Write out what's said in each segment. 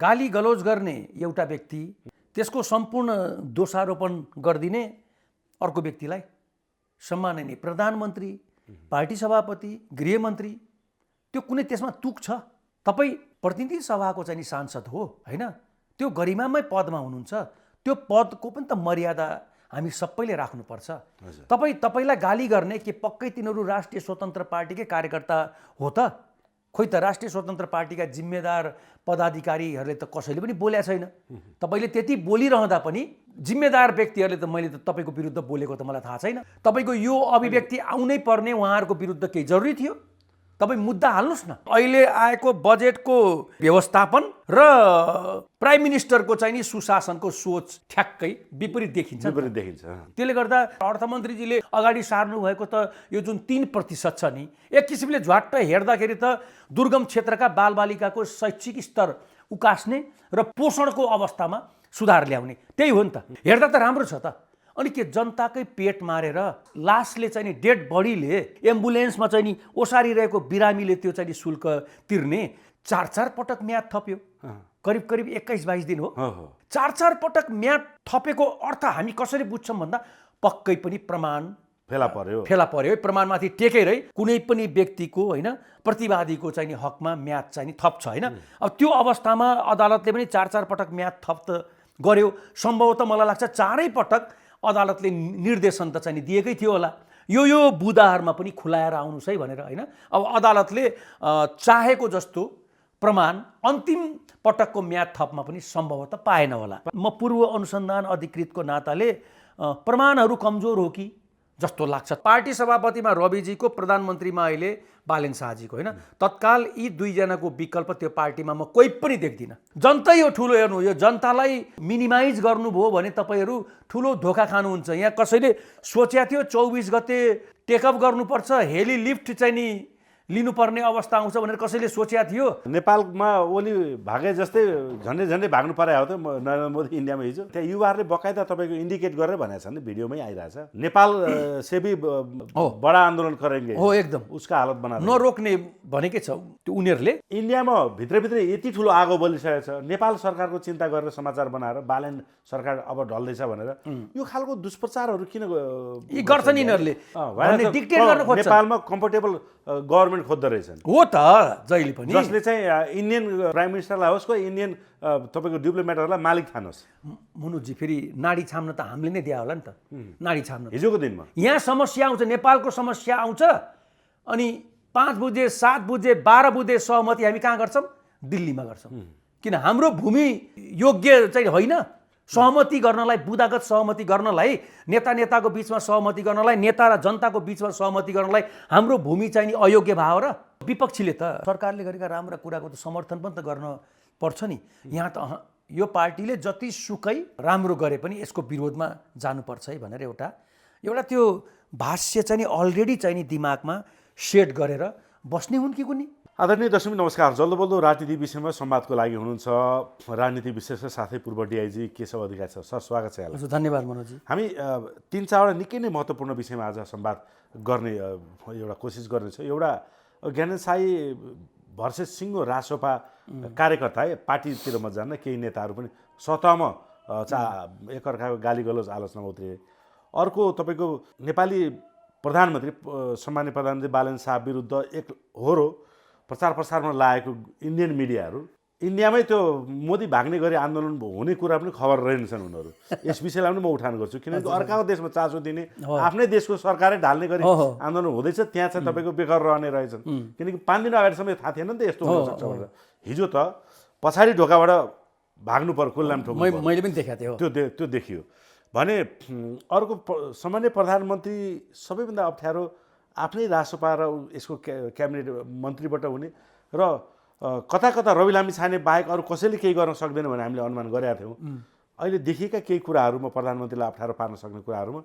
गाली गलौज गर्ने एउटा व्यक्ति, त्यसको सम्पूर्ण दोषारोपण गरिदिने अर्को व्यक्तिलाई सम्माननीय प्रधानमन्त्री, पार्टी सभापति, गृहमन्त्री, त्यो कुनै त्यसमा तुक छ? तपाईँ प्रतिनिधि सभाको चाहिँ नि सांसद हो हैन? त्यो गरिमामय पदमा हुनुहुन्छ, त्यो पदको पनि त मर्यादा हामी सबैले राख्नुपर्छ। तपाईँलाई गाली गर्ने के पक्कै तिनीहरू राष्ट्रिय स्वतन्त्र पार्टीकै कार्यकर्ता हो त? खोइ त राष्ट्रिय स्वतन्त्र पार्टीका जिम्मेदार पदाधिकारीहरूले त कसैले पनि बोलेको छैन। तपाईँले त्यति बोलिरहँदा पनि जिम्मेदार व्यक्तिहरूले त मैले त तपाईँको विरुद्ध बोलेको त मलाई थाहा छैन। तपाईँको यो अभिव्यक्ति आउनै पर्ने उहाँहरूको विरुद्ध केही जरुरी थियो? तपाईँ मुद्दा हाल्नुहोस् न। अहिले आएको बजेटको व्यवस्थापन र प्राइम मिनिस्टरको चाहिँ नि सुशासनको सोच ठ्याक्कै विपरीत देखिन्छ। त्यसले गर्दा अर्थमन्त्रीजीले अगाडि सार्नु भएको त यो जुन 3% छ नि, एक किसिमले झ्वाट्ट हेर्दाखेरि त दुर्गम क्षेत्रका बालबालिकाको शैक्षिक स्तर उकास्ने र पोषणको अवस्थामा सुधार ल्याउने, त्यही हो नि त। हेर्दा त राम्रो छ त। अनि के जनताकै पेट मारेर लासले चाहिँ नि डेड बडीले एम्बुलेन्समा चाहिँ नि ओसारिरहेको बिरामीले त्यो चाहिँ नि शुल्क तिर्ने 4 पटक म्याद थप्यो। करिब 21-22 दिन हो। 4 पटक म्याद थपेको अर्थ हामी कसरी बुझ्छौँ भन्दा पक्कै पनि प्रमाण फेला पर्यो। प्रमाणमाथि टेकेरै कुनै पनि व्यक्तिको हैन प्रतिवादीको चाहिँ नि हकमा म्याद चाहिँ नि थप्छ हैन। अब त्यो अवस्थामा अदालतले पनि 4 पटक म्याद थप त गर्यो। सम्भवतः मलाई लाग्छ 4 पटक अदालतले निर्देशन त चाहिँ नि दिएकै थियो होला, यो बुदाहरूमा पनि खुलाएर आउनुहोस् है भनेर हैन। अब अदालतले चाहेको जस्तो प्रमाण अन्तिम पटकको म्याद थपमा पनि सम्भवतः पाएन होला। म पूर्व अनुसन्धान अधिकृतको नाताले प्रमाणहरू कमजोर हो कि जस्तो लाग्छ। पार्टी सभापतिमा रविजीको, प्रधानमन्त्रीमा अहिले बालेन शाहजीको हैन। तत्काल यी दुईजनाको विकल्प त्यो पार्टीमा म कोही पनि देख्दिनँ। जनता यो ठुलो हेर्नु, यो जनतालाई मिनिमाइज गर्नुभयो भने तपाईँहरू ठुलो धोका खानुहुन्छ। यहाँ कसैले सोचेको थियो 24 गते टेकअप गर्नुपर्छ, हेली लिफ्ट चाहिँ नि लिनुपर्ने अवस्था आउँछ भनेर कसैले सोचेको थियो? नेपालमा ओली भागे जस्तै झन्डै भाग्नु परे हो त नरेन्द्र मोदी इन्डियामा हिजो। त्यहाँ युवाहरूले बकाइदा तपाईँको इन्डिकेट गरेर भनेको छ नि, भिडियोमै आइरहेछ। नेपाल से भी बडा आन्दोलन करेंगे हो, एकदम उसका हालत बना नरोक्ने भनेकै छ त्यो उनीहरूले। इन्डियामा भित्रभित्रै यति ठुलो आगो बलिसकेको छ, नेपाल सरकारको चिन्ता गरेर समाचार बनाएर बालेन सरकार अब ढल्दैछ भनेर यो खालको दुष्प्रचारहरू किन गर्छन् यिनीहरूले? डिक्टेट गर्न खोज्छन्। नेपालमा कम्फर्टेबल गभर्नमेन्ट खोज्दो रहेछन् हो त जहिले पनि, जसले चाहिँ इन्डियन प्राइम मिनिस्टरलाई होस्, कोही इन्डियन तपाईँको डिप्लोमेटहरूलाई मालिक ठानोस्। मनोजी फेरि नाडी छाम्न त हामीले नै दिया होला नि त। नाडी छाम्न हिजोको दिनमा यहाँ समस्या आउँछ, नेपालको समस्या आउँछ, अनि 5 बुँदे 7 बुँदे 12 बुँदे सहमति हामी कहाँ गर्छौँ? दिल्लीमा गर्छौँ। किन? हाम्रो भूमि योग्य चाहिँ होइन सहमति गर्नलाई, बुदागत सहमति गर्नलाई, नेताको बिचमा सहमति गर्नलाई, नेता र जनताको बिचमा सहमति गर्नलाई हाम्रो भूमि चाहिँ नि अयोग्य भयो र? विपक्षीले त सरकारले गरेका राम्रा कुराको त समर्थन पनि त गर्न पर्छ नि। यहाँ त यो पार्टीले जति सुकै राम्रो गरे पनि यसको विरोधमा जानुपर्छ है भनेर एउटा त्यो भाष्य चाहिँ नि अलरेडी चाहिँ नि दिमागमा सेट गरेर बस्ने हुन् कि कुनै? आदरणीय दर्शक नमस्कार। जल्दो बल्दो राजनीति विषयमा संवादको लागि हुनुहुन्छ राजनीति विशेषज्ञ साथै पूर्व डिआइजी केशव अधिकारी सर। सर स्वागत छ यहाँलाई। हजुर धन्यवाद मनोजी। हामी 3-4वटा निकै नै महत्त्वपूर्ण विषयमा आज संवाद गर्ने एउटा कोसिस गर्नेछ। एउटा ज्ञानेन्द्र भर्सेस सिङ्गो रासोपा कार्यकर्ता है, पार्टीतिर म जान्न, केही नेताहरू पनि सतहमा एकअर्काको गाली गलौज आलोचनामा उत्रिए। अर्को तपाईँको नेपाली प्रधानमन्त्री सम्माननीय प्रधानमन्त्री बालेन शाह विरुद्ध एक होरो प्रचार प्रसारमा लागेको इन्डियन मिडियाहरू, इन्डियामै त्यो मोदी भाग्ने गरी आन्दोलन हुने कुरा पनि खबर रहेनछन् उनीहरू। यस विषयलाई पनि म उठान गर्छु, किनकि अर्काको देशमा चासो दिने, आफ्नै देशको सरकारै ढाल्ने गरी आन्दोलन हुँदैछ, त्यहाँ चाहिँ तपाईँको बेकार रहने रहेछन्। किनकि 5 दिन अगाडिसम्म थाहा थिएन नि त यस्तो हुनसक्छ भनेर। हिजो त पछाडि ढोकाबाट भाग्नु पर्यो, कुल्लाम ठोक्नु पर्यो। मैले पनि देखाएको थिएँ, त्यो देखियो भने। अर्को सामान्य प्रधानमन्त्री सबैभन्दा अप्ठ्यारो आफ्नै रासोपा र यसको क्याबिनेट मन्त्रीबाट हुने र कता रवि लामी छाने बाहेक अरू कसैले केही गर्न सक्दैन भने हामीले अनुमान गरेका थियौँ। अहिले देखिएका केही कुराहरूमा प्रधानमन्त्रीलाई अप्ठ्यारो पार्न सक्ने कुराहरूमा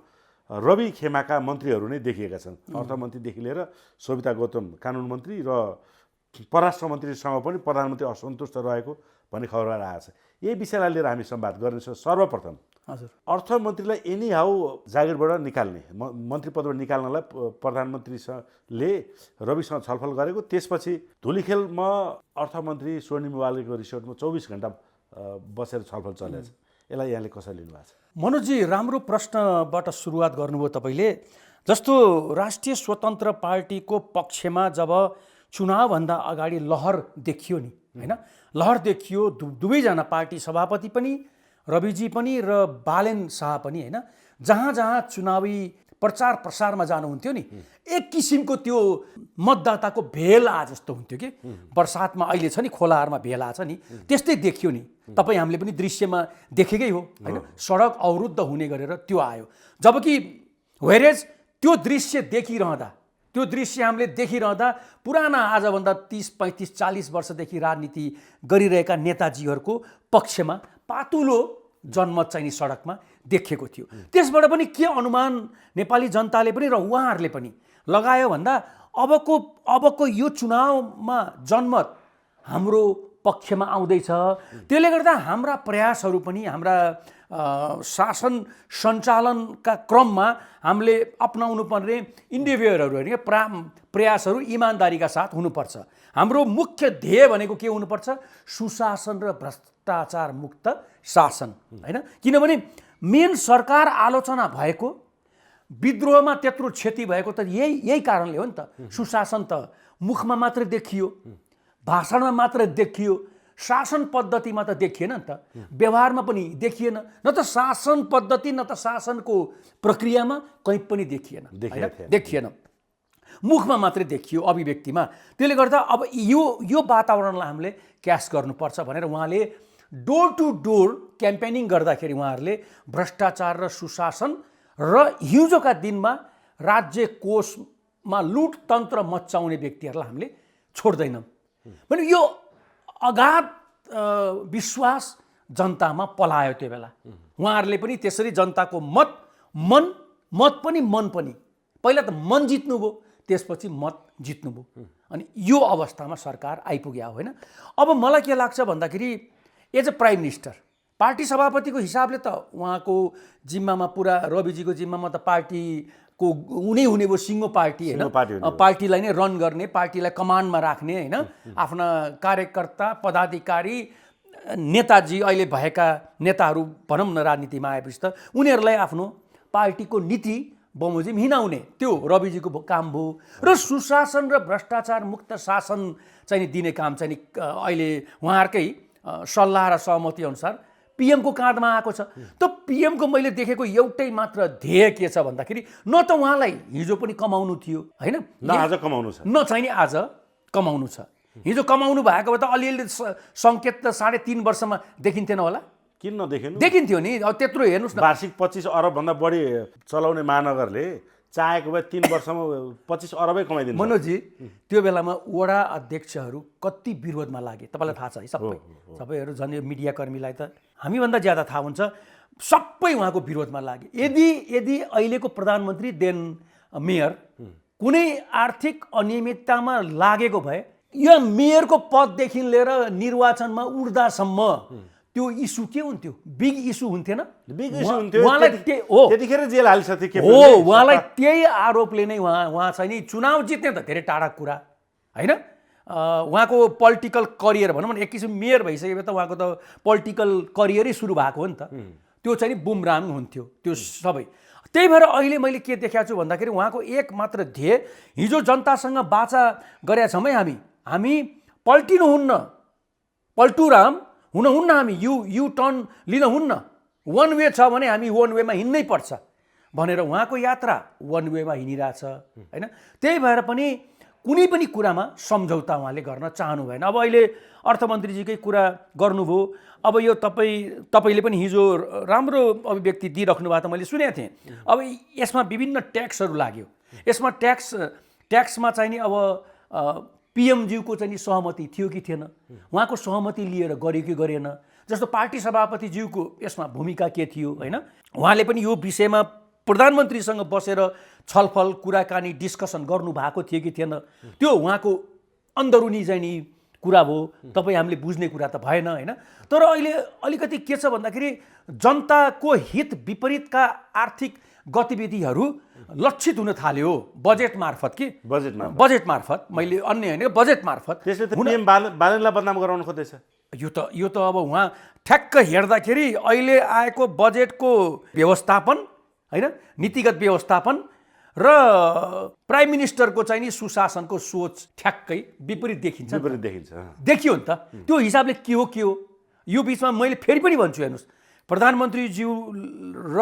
रवि खेमाका मन्त्रीहरू नै देखिएका छन्। अर्थमन्त्रीदेखि लिएर शोभिता गौतम कानुन मन्त्री र परराष्ट्र मन्त्रीसँग पनि प्रधानमन्त्री असन्तुष्ट रहेको भन्ने खबरबाट आएको छ। यही विषयलाई लिएर हामी संवाद गर्नेछौँ। सर्वप्रथम हजुर, अर्थमन्त्रीलाई एनी हाउ जागिरबाट निकाल्ने, मन्त्री पदबाट निकाल्नलाई प्रधानमन्त्रीले रविसँग छलफल गरेको। त्यसपछि धुलीखेलमा अर्थमन्त्री स्वर्णिम वालेको रिसोर्टमा 24 घण्टा बसेर छलफल चलेको छ। यसलाई यहाँले कसरी लिनुभएको छ? मनोजजी राम्रो प्रश्नबाट सुरुवात गर्नुभयो तपाईँले। जस्तो राष्ट्रिय स्वतन्त्र पार्टीको पक्षमा जब चुनावभन्दा अगाडि लहर देखियो नि, होइन, लहर देखियो, दुवैजना पार्टी सभापति पनि, रविजी पनि र बालेन शाह पनि, होइन, जहाँ जहाँ चुनावी प्रचार प्रसारमा जानुहुन्थ्यो नि, एक किसिमको त्यो मतदाताको भेल आ जस्तो हुन्थ्यो कि बर्सातमा अहिले छ नि खोलाहरूमा भेल आछ नि, त्यस्तै देखियो नि। तपाईँ हामीले पनि दृश्यमा देखेकै हो, होइन, सडक अवरुद्ध हुने गरेर त्यो आयो। जबकि वेरेज त्यो दृश्य देखिरहँदा, त्यो दृश्य हामीले देखिरहँदा पुराना आजभन्दा 30, 35, 40 वर्षदेखि राजनीति गरिरहेका नेताजीहरूको पक्षमा पातुलो जनमत चाहिँ नि सडकमा देखिएको थियो। त्यसबाट पनि के अनुमान नेपाली जनताले पनि र उहाँहरूले पनि लगायो भन्दा अबको यो चुनावमा जनमत हाम्रो पक्षमा आउँदैछ। त्यसले गर्दा हाम्रा प्रयासहरू पनि, हाम्रा शासन सञ्चालनका क्रममा हामीले अपनाउनु पर्ने इन्डिभिजुअलहरू होइन, प्रयासहरू इमान्दारीका साथ हुनुपर्छ। हाम्रो मुख्य ध्येय भनेको के हुनुपर्छ? सुशासन र भ्रष्टाचार मुक्त शासन, होइन। किनभने मेन सरकार आलोचना भएको, विद्रोहमा त्यत्रो क्षति भएको त यही कारणले हो नि त। सुशासन त मुखमा मात्र देखियो, भाषणमा मात्र देखियो, शासन पद्धतिमा त देखिएन नि त, व्यवहारमा पनि देखिएन। न त शासन पद्धति न त शासनको प्रक्रियामा कहीँ पनि देखिएन, मुखमा मात्रै देखियो, अभिव्यक्तिमा। त्यसले गर्दा अब यो वातावरणलाई हामीले क्यास गर्नुपर्छ भनेर उहाँले डोर टु डोर क्याम्पेनिङ गर्दाखेरि उहाँहरूले भ्रष्टाचार र सुशासन र हिजोका दिनमा राज्य कोषमा लुटतन्त्र मचाउने व्यक्तिहरूलाई हामीले छोड्दैनौँ भने यो अगाध विश्वास जनतामा पलायो। त्यो बेला उहाँहरूले पनि त्यसरी जनताको मत पनि पहिला त मन जित्नुभयो, त्यसपछि मत जित्नुभयो। अनि यो अवस्थामा सरकार आइपुग्यो, होइन। अब मलाई के लाग्छ भन्दाखेरि as a prime minister, party सभापतिको हिसाबले त उहाँको जिम्मामा पुरा रविजीको जिम्मामा त पार्टीको हुने भयो सिङ्गो पार्टी, होइन, पार्टीलाई नै रन गर्ने, पार्टीलाई कमान्डमा राख्ने, होइन, आफ्ना कार्यकर्ता पदाधिकारी नेताजी अहिले भएका नेताहरू भनौँ न राजनीतिमा आएपछि त उनीहरूलाई आफ्नो पार्टीको नीति बमोजिम हिँडाउने त्यो रविजीको काम भयो। र सुशासन र भ्रष्टाचार मुक्त शासन चाहिँ दिने काम चाहिँ अहिले उहाँहरूकै सल्लाह र सहमति अनुसार पीएमको काँधमा आएको छ। त पीएमको मैले देखेको एउटै मात्र ध्येय के छ भन्दाखेरि न त उहाँलाई हिजो पनि कमाउनु थियो, होइन, न आज कमाउनु छ, न चाहिँ नि आज कमाउनु छ। हिजो कमाउनु भएको भए त अलिअलि सङ्केत त 3.5 वर्षमा देखिन्थेन होला, किन नदेखिनु? देखिन्थ्यो नि। अब त्यत्रो हेर्नुहोस् न, वार्षिक 25 अरबभन्दा बढी चलाउने महानगरले चाहेको भए 3 वर्षमा 25 अरबै कमाइदिन्छ। मनोजी त्यो बेलामा वडा अध्यक्षहरू कति विरोधमा लागे तपाईँलाई थाहा छ है। सबैहरू झन् यो मिडियाकर्मीलाई त हामीभन्दा ज्यादा थाहा हुन्छ, सबै उहाँको विरोधमा लागे। यदि अहिलेको प्रधानमन्त्री देन मेयर कुनै आर्थिक अनियमिततामा लागेको भए यो मेयरको पददेखि लिएर निर्वाचनमा उठ्दासम्म त्यो इस्यु के हुन्थ्यो? बिग इस्यु हुन्थेन? बिग इस्यु हुन्थ्यो। उहाँलाई त्यतिखेर जेल हालिसक्यो के हो, उहाँलाई त्यही आरोपले नै उहाँ चाहिँ नि चुनाव जित्ने त धेरै टाढा कुरा, होइन। उहाँको पोलिटिकल करियर भनौँ न, एक किसिम मेयर भइसकेपछि त उहाँको त पोलिटिकल करियरै सुरु भएको हो नि त। त्यो चाहिँ नि बुमराङ हुन्थ्यो त्यो सबै। त्यही भएर अहिले मैले के देखाएको छु भन्दाखेरि उहाँको एक मात्र ध्येय, हिजो जनतासँग बाचा गरेका छौँ है हामी पल्टिनुहुन्न, पल्टुराम हुनुहुन्न, हामी यु टर्न लिनुहुन्न, वान वे छ भने हामी वान वेमा हिँड्नै पर्छ भनेर उहाँको यात्रा वान वेमा हिँडिरहेछ, होइन। त्यही भएर पनि कुनै पनि कुरामा सम्झौता उहाँले गर्न चाहनु भएन। अब अहिले अर्थमन्त्रीजीकै कुरा गर्नुभयो। अब यो तपाईँले पनि हिजो राम्रो अभिव्यक्ति दिइराख्नु भएको त मैले सुनेको थिएँ। अब यसमा विभिन्न ट्याक्सहरू लाग्यो, यसमा ट्याक्समा चाहिँ नि अब पिएमज्यूको चाहिँ नि सहमति थियो कि थिएन, उहाँको सहमति लिएर गर्यो कि गरेन। जस्तो पार्टी सभापतिज्यूको यसमा भूमिका के थियो, होइन, उहाँले पनि यो विषयमा प्रधानमन्त्रीसँग बसेर छलफल कुराकानी डिस्कसन गर्नु भएको थियो कि थिएन, त्यो उहाँको अन्दरुनी चाहिँ नि कुरा भयो, तपाईँ हामीले बुझ्ने कुरा त भएन होइन। तर अहिले अलिकति के छ भन्दाखेरि जनताको हित विपरीतका आर्थिक गतिविधिहरू लक्षित हुन थाल्यो बजेट मार्फत कि बजेट मार्फत, मैले अन्य होइन बजेट मार्फत। त्यसले त पिएम बालनलाई बदनाम गराउन खोज्दैछ। यो त अब उहाँ ठ्याक्क हेर्दाखेरि अहिले आएको बजेटको व्यवस्थापन होइन, नीतिगत व्यवस्थापन र प्राइम मिनिस्टरको चाहिँ नि सुशासनको सोच ठ्याक्कै विपरीत देखिन्छ। देखियो नि त। त्यो हिसाबले के हो यो बिचमा मैले फेरि पनि भन्छु, हेर्नुहोस्, प्रधानमन्त्रीज्यू र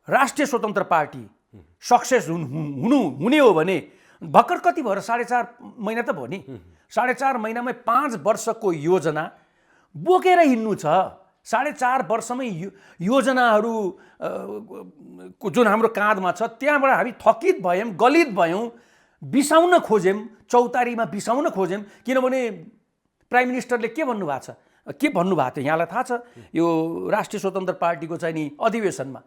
राष्ट्रिय स्वतन्त्र पार्टी सक्सेस हुने हो भने भर्खर कति भयो, 4.5 महिना त भयो नि। 4.5 महिनामै 5 वर्षको योजना बोकेर हिँड्नु छ। 4.5 वर्षमै योजनाहरू जुन हाम्रो काँधमा छ त्यहाँबाट हामी थकित भयौँ, गलित भयौँ, बिसाउन खोज्यौँ, चौतारीमा बिसाउन खोज्यौँ। किनभने प्राइम मिनिस्टरले के भन्नुभएको छ, के भन्नुभएको थियो यहाँलाई थाहा छ, यो राष्ट्रिय स्वतन्त्र पार्टीको चाहिँ नि अधिवेशनमा,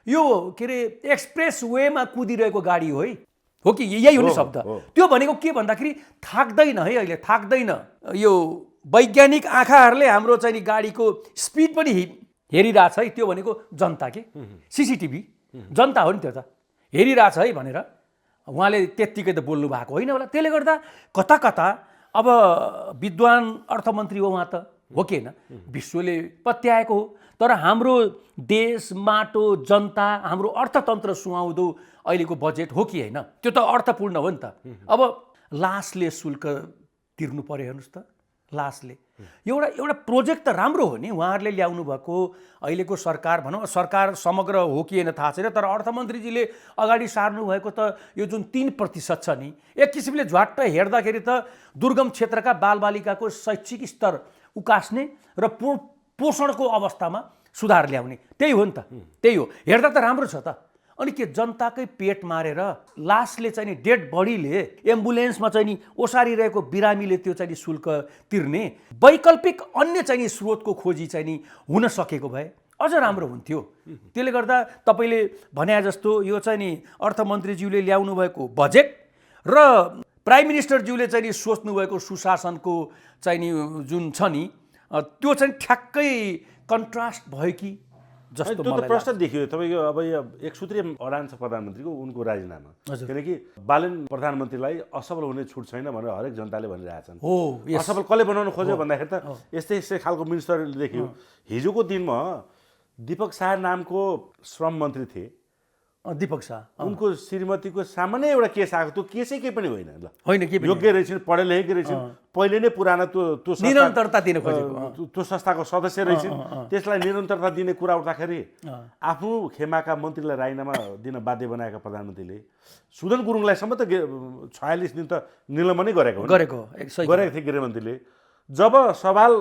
यो के अरे एक्सप्रेस वेमा कुदिरहेको गाडी हो कि यही हो नि शब्द। त्यो भनेको के भन्दाखेरि थाक्दैन है, अहिले थाक्दैन। यो वैज्ञानिक आँखाहरूले हाम्रो चाहिँ नि गाडीको स्पिड पनि हेरिरहेछ है। त्यो भनेको जनता के सिसिटिभी जनता हो नि, त्यो त हेरिरहेछ है भनेर उहाँले त्यत्तिकै त बोल्नु भएको होइन होला। त्यसले गर्दा कता कता अब विद्वान अर्थमन्त्री हो उहाँ त, हो कि होइन, विश्वले पत्याएको हो। तर हाम्रो देश, माटो, जनता, हाम्रो अर्थतन्त्र सुहाउँदो अहिलेको बजेट हो कि होइन, त्यो त अर्थपूर्ण हो नि त। अब लासले शुल्क तिर्नु पर्यो, हेर्नुहोस् त, लासले एउटा प्रोजेक्ट त राम्रो हो नि उहाँहरूले ल्याउनु भएको। अहिलेको सरकार भनौँ, सरकार समग्र हो कि होइन थाहा छैन, तर अर्थमन्त्रीजीले अगाडि सार्नु भएको त यो जुन 3% छ नि, एक किसिमले झ्वाट्ट हेर्दाखेरि त दुर्गम क्षेत्रका बालबालिकाको शैक्षिक स्तर उकास्ने र पोषणको अवस्थामा सुधार ल्याउने, त्यही हो नि त, त्यही हो। हेर्दा त राम्रो छ त। अनि के जनताकै पेट मारेर लासले चाहिँ नि डेड बडीले एम्बुलेन्समा चाहिँ नि ओसारिरहेको बिरामीले त्यो चाहिँ नि शुल्क तिर्ने वैकल्पिक अन्य चाहिँ नि स्रोतको खोजी चाहिँ नि हुन सकेको भए अझ राम्रो हुन्थ्यो। त्यसले गर्दा तपाईँले भने जस्तो यो चाहिँ नि अर्थमन्त्रीज्यूले ल्याउनु भएको बजेट र प्राइम मिनिस्टरज्यूले चाहिँ नि सोच्नु भएको सुशासनको चाहिँ नि जुन छ नि, त्यो चाहिँ ठ्याक्कै कन्ट्रास्ट भयो कि जस्तो त्यो त प्रश्न देखियो। तपाईँको अब यो एक सूत्रीय अडान छ प्रधानमन्त्रीको, उनको राजीनामा, किनकि बालन प्रधानमन्त्रीलाई असफल हुने छुट छैन भनेर हरेक जनताले भनिरहेछन्। असफल कसले बनाउन खोज्यो भन्दाखेरि त यस्तै खालको मिनिस्टरले देखियो। हिजोको दिनमा दीपक शाह नामको श्रम मन्त्री थिए, दीपक शाह, उनको श्रीमतीको सामान्य एउटा केस आएको, त्यो केसै केही पनि होइन ल, होइन के योग्य रहेछन्, पढे लेखेकै रहेछन्, पहिले नै पुराना त्यो निरन्तरता दिन खोजेको, त्यो संस्थाको सदस्य रहेछन्, त्यसलाई निरन्तरता दिने कुरा उठ्दाखेरि आफ्नो खेमाका मन्त्रीलाई राजीनामा दिन बाध्य बनाएका प्रधानमन्त्रीले सुदन गुरुङलाई सम्म त 46 दिन त निलम्बनै गरेको थिए गृहमन्त्रीले। जब सवाल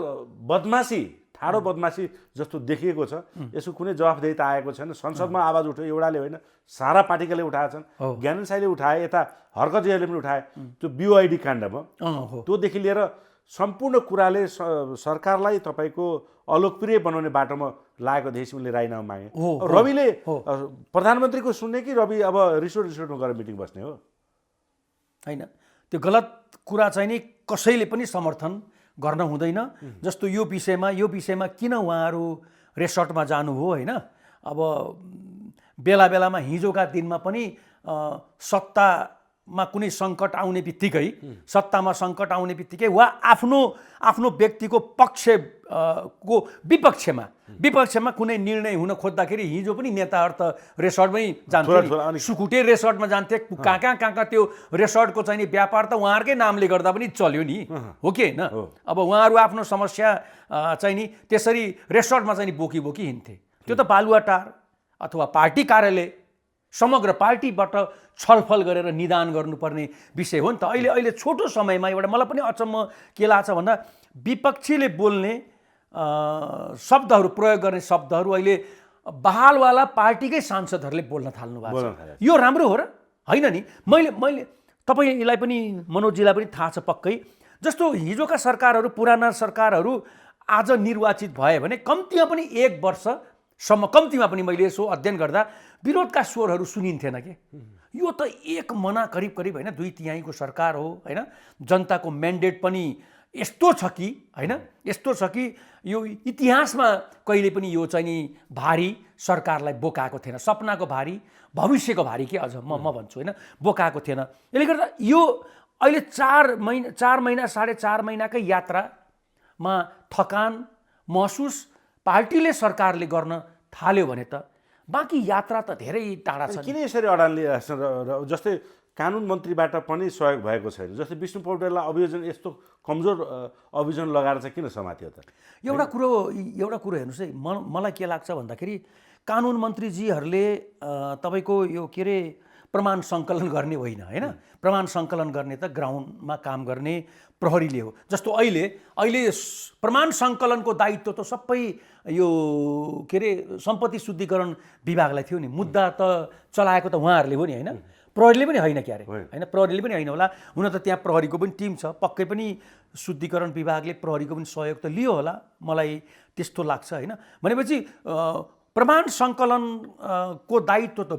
बदमासी, ठाडो बदमासी जस्तो देखिएको छ, यसको कुनै जवाफदेहिता आएको छैन। संसदमा आवाज उठ्यो, एउटाले होइन, सारा पार्टीकाले उठाएछन्, ज्ञानेन्द्र साईले उठाए, यता हर्कजीहरूले पनि उठाए। त्यो BOID काण्डमा त्योदेखि लिएर सम्पूर्ण कुराले सरकारलाई तपाईँको अलोकप्रिय बनाउने बाटोमा लागेको देश उनले राजीनामा मागे। रविले प्रधानमन्त्रीको सुन्ने कि रवि अब रिसोर्टमा गएर मिटिङ बस्ने हो? होइन, त्यो गलत कुरा चाहिँ नि कसैले पनि समर्थन गर्न हुँदैन। जस्तो यो विषयमा किन उहाँहरू रेसर्टमा जानुभयो होइन। अब बेला बेलामा हिजोका दिनमा पनि सत्तामा कुनै सङ्कट आउने बित्तिकै, सत्तामा सङ्कट आउने बित्तिकै वा आफ्नो व्यक्तिको पक्षको विपक्षमा कुनै निर्णय हुन खोज्दाखेरि हिजो पनि नेताहरू त रेसर्टमै जान्थे, सुकुटे रेसर्टमा जान्थे, कहाँ त्यो रेसर्टको चाहिँ नि व्यापार त उहाँहरूकै नामले गर्दा पनि चल्यो नि, हो कि होइन। अब उहाँहरू आफ्नो समस्या चाहिँ नि त्यसरी रेसर्टमा चाहिँ नि बोकी हिँड्थे। त्यो त बालुवाटार अथवा पार्टी कार्यालय समग्र पार्टीबाट छलफल गरेर निदान गर्नुपर्ने विषय हो नि त। अहिले छोटो समयमा एउटा मलाई पनि अचम्म के लाग्छ भन्दा विपक्षीले बोल्ने शब्दहरू, प्रयोग गर्ने शब्दहरू अहिले बहालवाला पार्टीकै सांसदहरूले बोल्न थाल्नु भएको छ। यो राम्रो हो र होइन नि? मैले तपाईँलाई पनि मनोजीलाई पनि थाहा छ पक्कै, जस्तो हिजोका सरकारहरू, पुराना सरकारहरू आज निर्वाचित भए भने कम्तीमा पनि 1 वर्षसम्म, कम्तीमा पनि मैले यसो अध्ययन गर्दा विरोधका स्वरहरू सुनिन्थेन के। यो त एक मना करिब होइन 2/3 सरकार हो होइन, जनताको म्यान्डेट पनि यस्तो छ कि होइन, यस्तो छ कि यो इतिहासमा कहिले पनि यो चाहिँ नि भारी सरकारलाई बोकाएको थिएन। सपनाको भारी, भविष्यको भारी के अझ म भन्छु होइन, बोकाएको थिएन। यसले गर्दा यो अहिले 4 महिना 4.5 महिनाकै यात्रामा थकान महसुस पार्टीले सरकारले गर्न थाल्यो भने त बाँकी यात्रा त धेरै टाढा छ। किन यसरी अडान लिइरहेको छ? जस्तै कानुन मन्त्रीबाट पनि सहयोग भएको छैन, जस्तै विष्णु पौडेललाई अभियोजन यस्तो कमजोर अभियोजन लगाएर चाहिँ किन समात्यो त? एउटा कुरो हेर्नुहोस् है, मलाई के लाग्छ भन्दाखेरि कानुन मन्त्रीजीहरूले तपाईँको यो के अरे प्रमाण सङ्कलन गर्ने होइन होइन, प्रमाण सङ्कलन गर्ने त ग्राउन्डमा काम गर्ने प्रहरीले हो। जस्तो अहिले प्रमाण सङ्कलनको दायित्व त सबै यो के अरे सम्पत्ति शुद्धिकरण विभागलाई थियो नि। मुद्दा त चलाएको त उहाँहरूले हो नि होइन, प्रहरीले पनि होइन क्यारे होइन, प्रहरीले पनि होइन होला। हुन त त्यहाँ प्रहरीको पनि टिम छ, पक्कै पनि शुद्धिकरण विभागले प्रहरीको पनि सहयोग त लियो होला, मलाई त्यस्तो लाग्छ होइन। भनेपछि प्रमाण सङ्कलनको दायित्व त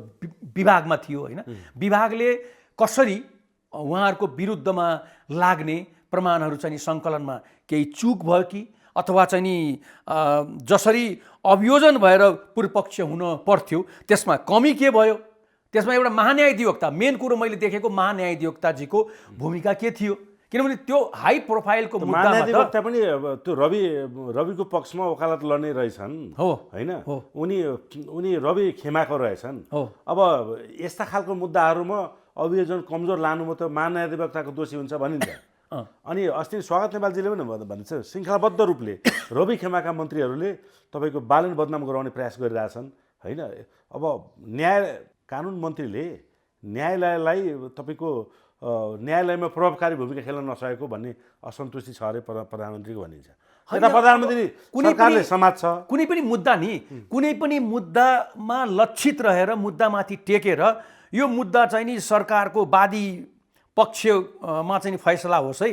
विभागमा थियो होइन। विभागले कसरी उहाँहरूको विरुद्धमा लाग्ने प्रमाणहरू चाहिँ सङ्कलनमा केही चुक भयो कि, अथवा चाहिँ नि जसरी अभियोजन भएर पूर्वपक्ष हुन पर्थ्यो त्यसमा कमी के भयो, त्यसमा एउटा महान्यायाधिवक्ता, मेन कुरो मैले देखेको महान्यायाधिवक्ताजीको भूमिका के थियो, किनभने त्यो हाई प्रोफाइलको मुद्दामा त महान्यायाधिवक्ता पनि त्यो रविको पक्षमा वकालत लड्ने रहेछन् हो होइन, उनी रवि खेमाको रहेछन् हो। अब यस्ता खालको मुद्दाहरूमा अभियोजन कमजोर लानुमा त महान्यायाधिवक्ताको दोषी हुन्छ भनिन्छ। अनि अस्ति स्वागत नेपालजीले पनि भन्छ श्रृङ्खलाबद्ध रूपले रवि खेमाका मन्त्रीहरूले तपाईँको बालन बदनाम गराउने प्रयास गरिरहेछन् होइन। अब कानुन मन्त्रीले न्यायालयलाई तपाईँको न्यायालयमा प्रभावकारी भूमिका खेल्न नसकेको भन्ने असन्तुष्टि छ अरे प्रधानमन्त्रीको भनिन्छ। यता प्रधानमन्त्री सरकारले समात्छ कुनै पनि मुद्दा नि, कुनै पनि मुद्दामा लक्षित रहेर मुद्दामाथि टेकेर यो मुद्दा चाहिँ नि सरकारको वादी पक्षमा चाहिँ फैसला होस् है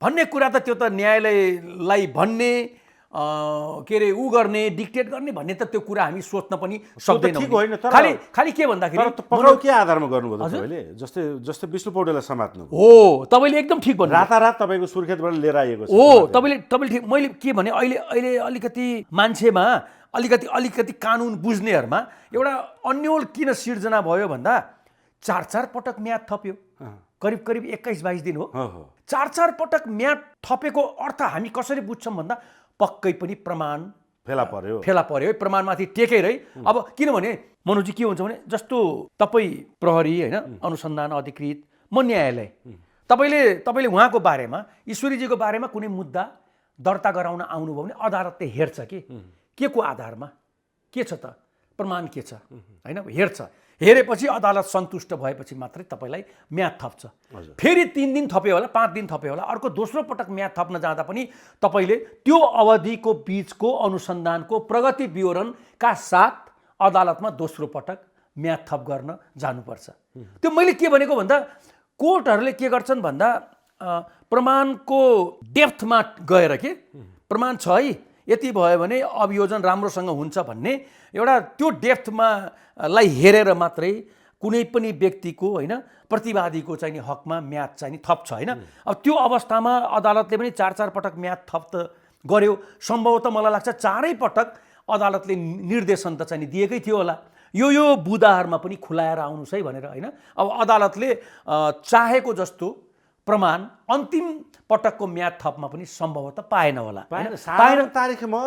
भन्ने कुरा त त्यो त न्यायालयलाई भन्ने के अरे ऊ गर्ने डिक्टेट गर्ने भन्ने त त्यो कुरा हामी सोच्न पनि सक्दैनौँ। खालि के भन्दाखेरि पक्राउ के आधारमा गर्नुभयो तपाईँले? जस्तै विष्णु पौडेललाई समात्नु हो, तपाईँले एकदम ठिक भन्नु। रातारात तपाईँको सुर्खेतबाट लिएर आएको छ हो, तपाईँले ठिक। मैले के भने अहिले अलिकति मान्छेमा अलिकति कानुन बुझ्नेहरूमा एउटा अन्यल किन सिर्जना भयो भन्दा 4 पटक म्याद थप्यो, करिब 21-22 दिन हो। 4 पटक म्याद थपेको अर्थ हामी कसरी बुझ्छौँ भन्दा पक्कै पनि प्रमाण फेला पर्यो है, प्रमाणमाथि टेकेर है। अब किनभने मनोजी के हुन्छ भने जस्तो तपाईँ प्रहरी होइन, अनुसन्धान अधिकृत, म न्यायालय, तपाईँले उहाँको बारेमा, ईश्वरीजीको बारेमा कुनै मुद्दा दर्ता गराउन आउनुभयो भने अदालतले हेर्छ कि के को आधारमा के छ त, प्रमाण के छ होइन, हेर्छ। हेरेपछि अदालत सन्तुष्ट भएपछि मात्रै तपाईँलाई म्याद थप्छ। फेरि 3 दिन थप्यो होला, 5 दिन थप्यो होला, अर्को दोस्रो पटक म्याद थप्न जाँदा पनि तपाईँले त्यो अवधिको बिचको अनुसन्धानको प्रगति विवरणका साथ अदालतमा दोस्रो पटक म्याद थप गर्न जानुपर्छ। त्यो मैले के भनेको भन्दा कोर्टहरूले के गर्छन् भन्दा प्रमाणको डेप्थमा गएर के प्रमाण छ है, यति भयो भने अभियोजन राम्रोसँग हुन्छ भन्ने एउटा त्यो डेप्थमा लाई हेरेर मात्रै कुनै पनि व्यक्तिको होइन प्रतिवादीको चाहिँ नि हकमा म्याद चाहिँ नि थप्छ होइन। अब त्यो अवस्थामा अदालतले पनि 4 पटक म्याद थप त गर्यो। सम्भवतः मलाई लाग्छ 4 पटक अदालतले निर्देशन त चाहिँ नि दिएकै थियो होला, यो बुदाहरूमा पनि खुलाएर आउनुहोस् है भनेर होइन। अब अदालतले चाहेको जस्तो प्रमाण अन्तिम पटकको म्याद थपमा पनि सम्भवतः पाएन होला। पाएन तारिखमा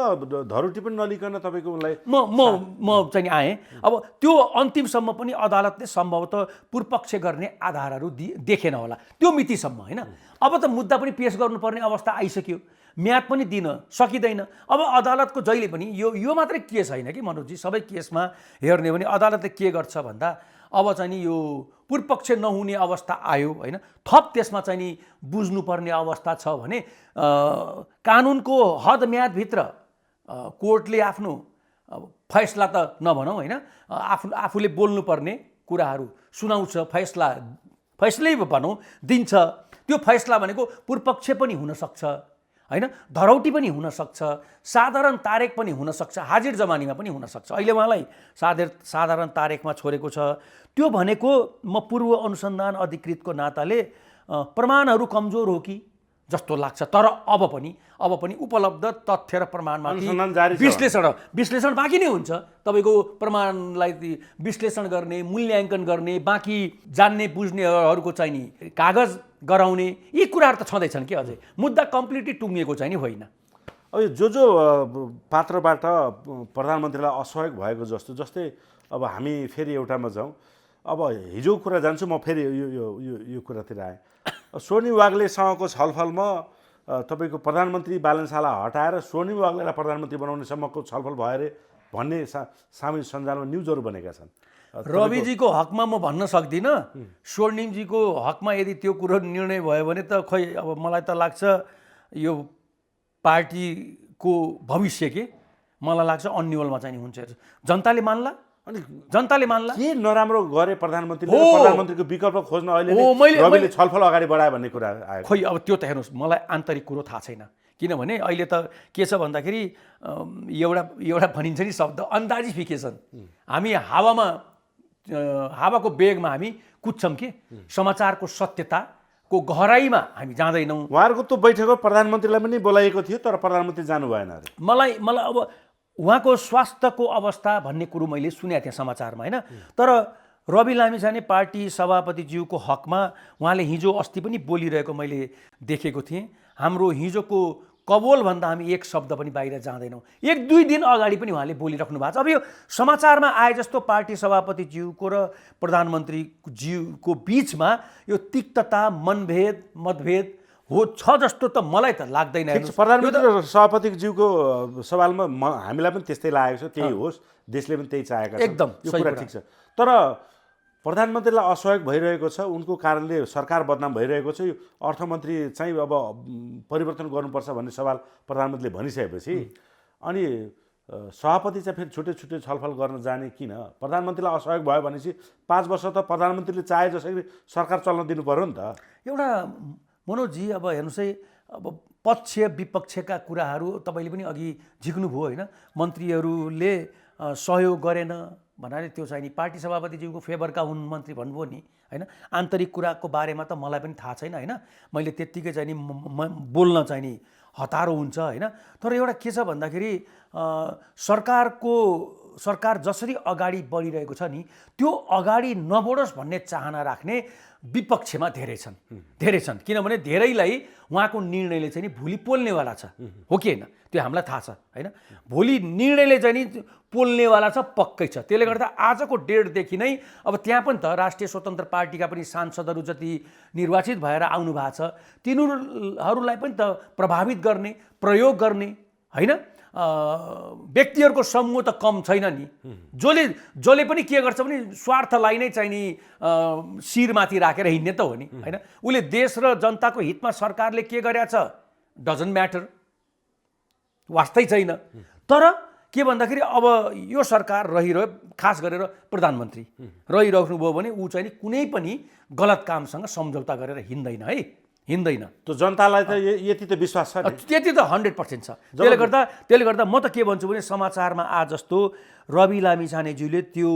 धरोटी पनि नलिकन तपाईँको उनलाई म चाहिँ आएँ। अब त्यो अन्तिमसम्म पनि अदालतले सम्भवतः पूर्वपक्ष गर्ने आधारहरू देखेन होला त्यो मितिसम्म होइन। अब त मुद्दा पनि पेश गर्नुपर्ने अवस्था आइसक्यो, म्याद पनि दिन सकिँदैन। अब अदालतको जहिले पनि यो मात्रै केस होइन कि मनोजी, सबै केसमा हेर्ने भने अदालतले के गर्छ भन्दा अब चाहिँ नि यो पूर्वपक्ष नहुने अवस्था आयो होइन, थप त्यसमा चाहिँ नि बुझ्नुपर्ने अवस्था छ भने कानुनको हद म्यादभित्र कोर्टले आफ्नो फैसला त नभनौँ होइन, आफूले बोल्नुपर्ने कुराहरू सुनाउँछ, फैसलै भनौँ दिन्छ। त्यो फैसला भनेको पूर्वपक्ष पनि हुनसक्छ होइन, धरौटी पनि हुनसक्छ, साधारण तारिक पनि हुनसक्छ, हाजिर जमानीमा पनि हुनसक्छ। अहिले उहाँलाई साधारण तारिकमा छोडेको छ। त्यो भनेको म पूर्व अनुसन्धान अधिकृतको नाताले प्रमाणहरू कमजोर हो कि जस्तो लाग्छ। तर अब पनि उपलब्ध तथ्य र प्रमाणमाथि अनुसन्धान जारी छ। विश्लेषण बाँकी नै हुन्छ। तपाईँको प्रमाणलाई विश्लेषण गर्ने, मूल्याङ्कन गर्ने, बाँकी जान्ने बुझ्नेहरूको चाहिँ नि कागज गराउने, यी कुराहरू त छँदैछन् कि अझै। मुद्दा कम्प्लिटली टुङ्गिएको चाहिँ नि होइन। अब जो पात्रबाट प्रधानमन्त्रीलाई असहयोग भएको जस्तै अब हामी फेरि एउटामा जाउँ। अब हिजो कुरा जान्छु म, फेरि यो कुरातिर आएँ। स्वर्णिम वाग्लेसँगको छलफलमा तपाईँको प्रधानमन्त्री बालनशाला हटाएर स्वर्णिम वाग्लेलाई प्रधानमन्त्री बनाउनेसम्मको छलफल भयो अरे भन्ने सामाजिक सञ्जालमा न्युजहरू बनेका छन्। रविजीको हकमा म भन्न सक्दिनँ। स्वर्णिमजीको हकमा यदि त्यो कुरो निर्णय भयो भने त खै अब मलाई त लाग्छ यो पार्टीको भविष्य के मलाई लाग्छ अन्यलमा चाहिँ हुन्छ। जनताले मान्ला, अनि जनताले मान्ला के नराम्रो गरे प्रधानमन्त्रीको विकल्प खोज्न अहिले रविले छलफल अगाडि बढायो भन्ने कुरा आयो। खोइ अब त्यो त हेर्नुहोस्, मलाई आन्तरिक कुरो थाहा छैन। किनभने अहिले त के छ भन्दाखेरि एउटा भनिन्छ नि शब्द अन्दाजिफिकेसन। हामी हावाको बेगमा हामी कुद्छौँ कि समाचारको सत्यताको गहराइमा हामी जाँदैनौँ। उहाँहरूको त्यो बैठकमा प्रधानमन्त्रीलाई पनि बोलाइएको थियो, तर प्रधानमन्त्री जानु भएन अरे। मलाई अब उहाँको स्वास्थ्यको अवस्था भन्ने कुरो मैले सुनेको थिएँ समाचारमा, होइन। तर रवि लामिछाने पार्टी सभापतिज्यूको हकमा उहाँले हिजो अस्ति पनि बोलिरहेको मैले देखेको थिएँ। हाम्रो हिजोको कबोलभन्दा हामी एक शब्द पनि बाहिर जाँदैनौँ। 1-2 दिन अगाडि पनि उहाँले बोलिराख्नु भएको छ। अब यो समाचारमा आए जस्तो पार्टी सभापतिज्यूको र प्रधानमन्त्रीज्यूको बिचमा यो तिक्तता, मतभेद छ जस्तो त मलाई त लाग्दैन। प्रधानमन्त्री र सभापतिज्यूको सवालमा हामीलाई पनि त्यस्तै लागेको छ। त्यही होस्, देशले पनि त्यही चाहेका छन्। एकदम यो कुरा ठिक छ। तर प्रधानमन्त्रीलाई असहयोग भइरहेको छ, उनको कारणले सरकार बदनाम भइरहेको छ। यो अर्थमन्त्री चाहिँ अब परिवर्तन गर्नुपर्छ भन्ने सवाल प्रधानमन्त्रीले भनिसकेपछि अनि सभापति चाहिँ फेरि छुट्टै छलफल गर्न जाने किन? प्रधानमन्त्रीलाई असहयोग भयो भनेपछि 5 वर्ष त प्रधानमन्त्रीले चाहे जसरी सरकार चल्न दिनु पर्यो नि त। एउटा मनोजी अब हेर्नुहोस् है, अब पक्ष विपक्षका कुराहरू तपाईँले पनि अघि झिक्नुभयो, होइन। मन्त्रीहरूले सहयोग गरेन भन्नाले त्यो चाहिँ नि पार्टी सभापतिज्यूको फेभरका हुन् मन्त्री भन्नुभयो नि, होइन। आन्तरिक कुराको बारेमा त मलाई पनि थाहा छैन, होइन। मैले त्यत्तिकै चाहिँ नि बोल्न चाहिँ नि हतारो हुन्छ, होइन। तर एउटा के छ भन्दाखेरि सरकार जसरी अगाडि बढिरहेको छ नि, त्यो अगाडि नबढोस् भन्ने चाहना राख्ने विपक्षमा धेरै छन्। किनभने धेरैलाई उहाँको निर्णयले चाहिँ नि भोलि पोल्नेवाला छ, हो कि होइन? त्यो हामीलाई थाहा छ, होइन। भोलि निर्णयले चाहिँ नि पोल्नेवाला छ, पक्कै छ। त्यसले गर्दा आजको डेटदेखि नै अब त्यहाँ पनि त राष्ट्रिय स्वतन्त्र पार्टीका पनि सांसदहरू जति निर्वाचित भएर आउनु भएको छ, तिनीहरूलाई पनि त प्रभावित गर्ने, प्रयोग गर्ने, होइन। व्यक्तिहरूको समूह त कम छैन नि। जसले पनि के गर्छ भने स्वार्थलाई नै चाहिँ नि शिरमाथि राखेर हिँड्ने त हो नि, होइन। उसले देश र जनताको हितमा सरकारले के गरेछ डजन्ट म्याटर, वास्तै छैन। तर के भन्दाखेरि अब यो सरकार रहिरह्यो, खास गरेर प्रधानमन्त्री रहिराख्नुभयो भने ऊ चाहिँ नि कुनै पनि गलत कामसँग सम्झौता गरेर हिँड्दैन है, हिँड्दैन। त्यो जनतालाई त यति त विश्वास छ नि, त्यति त 100% छ। त्यसले गर्दा म त के भन्छु भने समाचारमा आज जस्तो रवि लामिछानेज्यूले त्यो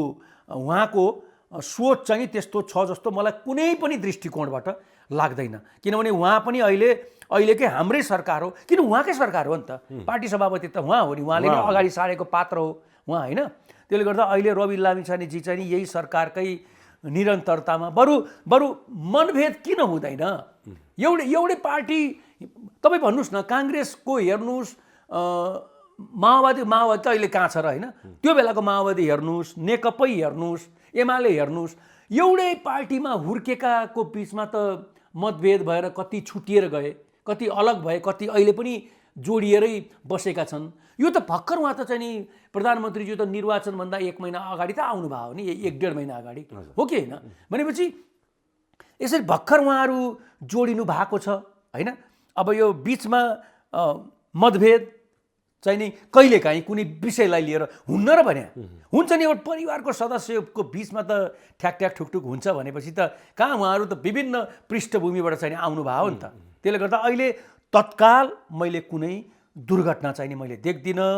उहाँको सोच चाहिँ त्यस्तो छ जस्तो मलाई कुनै पनि दृष्टिकोणबाट लाग्दैन। किनभने उहाँ पनि अहिलेकै हाम्रै सरकार हो, किन उहाँकै सरकार हो नि त। पार्टी सभापति त उहाँ हो नि, उहाँले नै अगाडि सारेको पात्र हो उहाँ, होइन। त्यसले गर्दा अहिले रवि लामिछानेजी चाहिँ नि यही सरकारकै निरन्तरतामा बरु मनभेद किन हुँदैन? एउटै पार्टी तपाईँ भन्नुहोस् न, काङ्ग्रेसको हेर्नुहोस्, माओवादी त अहिले कहाँ छ र, होइन। त्यो बेलाको माओवादी हेर्नुहोस्, नेकपै हेर्नुहोस्, एमाले हेर्नुहोस्, एउटै पार्टीमा हुर्केकाको बिचमा त मतभेद भएर कति छुटिएर गए, कति अलग भए, कति अहिले पनि जोडिएरै बसेका छन्। यो त भर्खर उहाँ त चाहिँ नि प्रधानमन्त्रीज्यू त निर्वाचनभन्दा 1 महिना अगाडि त आउनुभयो हो नि, 1-1.5 महिना अगाडि, हो कि होइन? भनेपछि यसरी भर्खर उहाँहरू जोडिनु भएको छ, होइन। अब यो बिचमा मतभेद चाहिँ नि कहिलेकाहीँ कुनै विषयलाई लिएर हुन्न र भने हुन्छ नि। एउटा परिवारको सदस्यको बिचमा त ठ्याक ठुकठुक हुन्छ भनेपछि त कहाँ उहाँहरू त विभिन्न पृष्ठभूमिबाट चाहिँ आउनुभयो हो नि त। त्यसले गर्दा अहिले तत्काल मैले कुनै दुर्घटना चाहिँ नि मैले देख्दिनँ।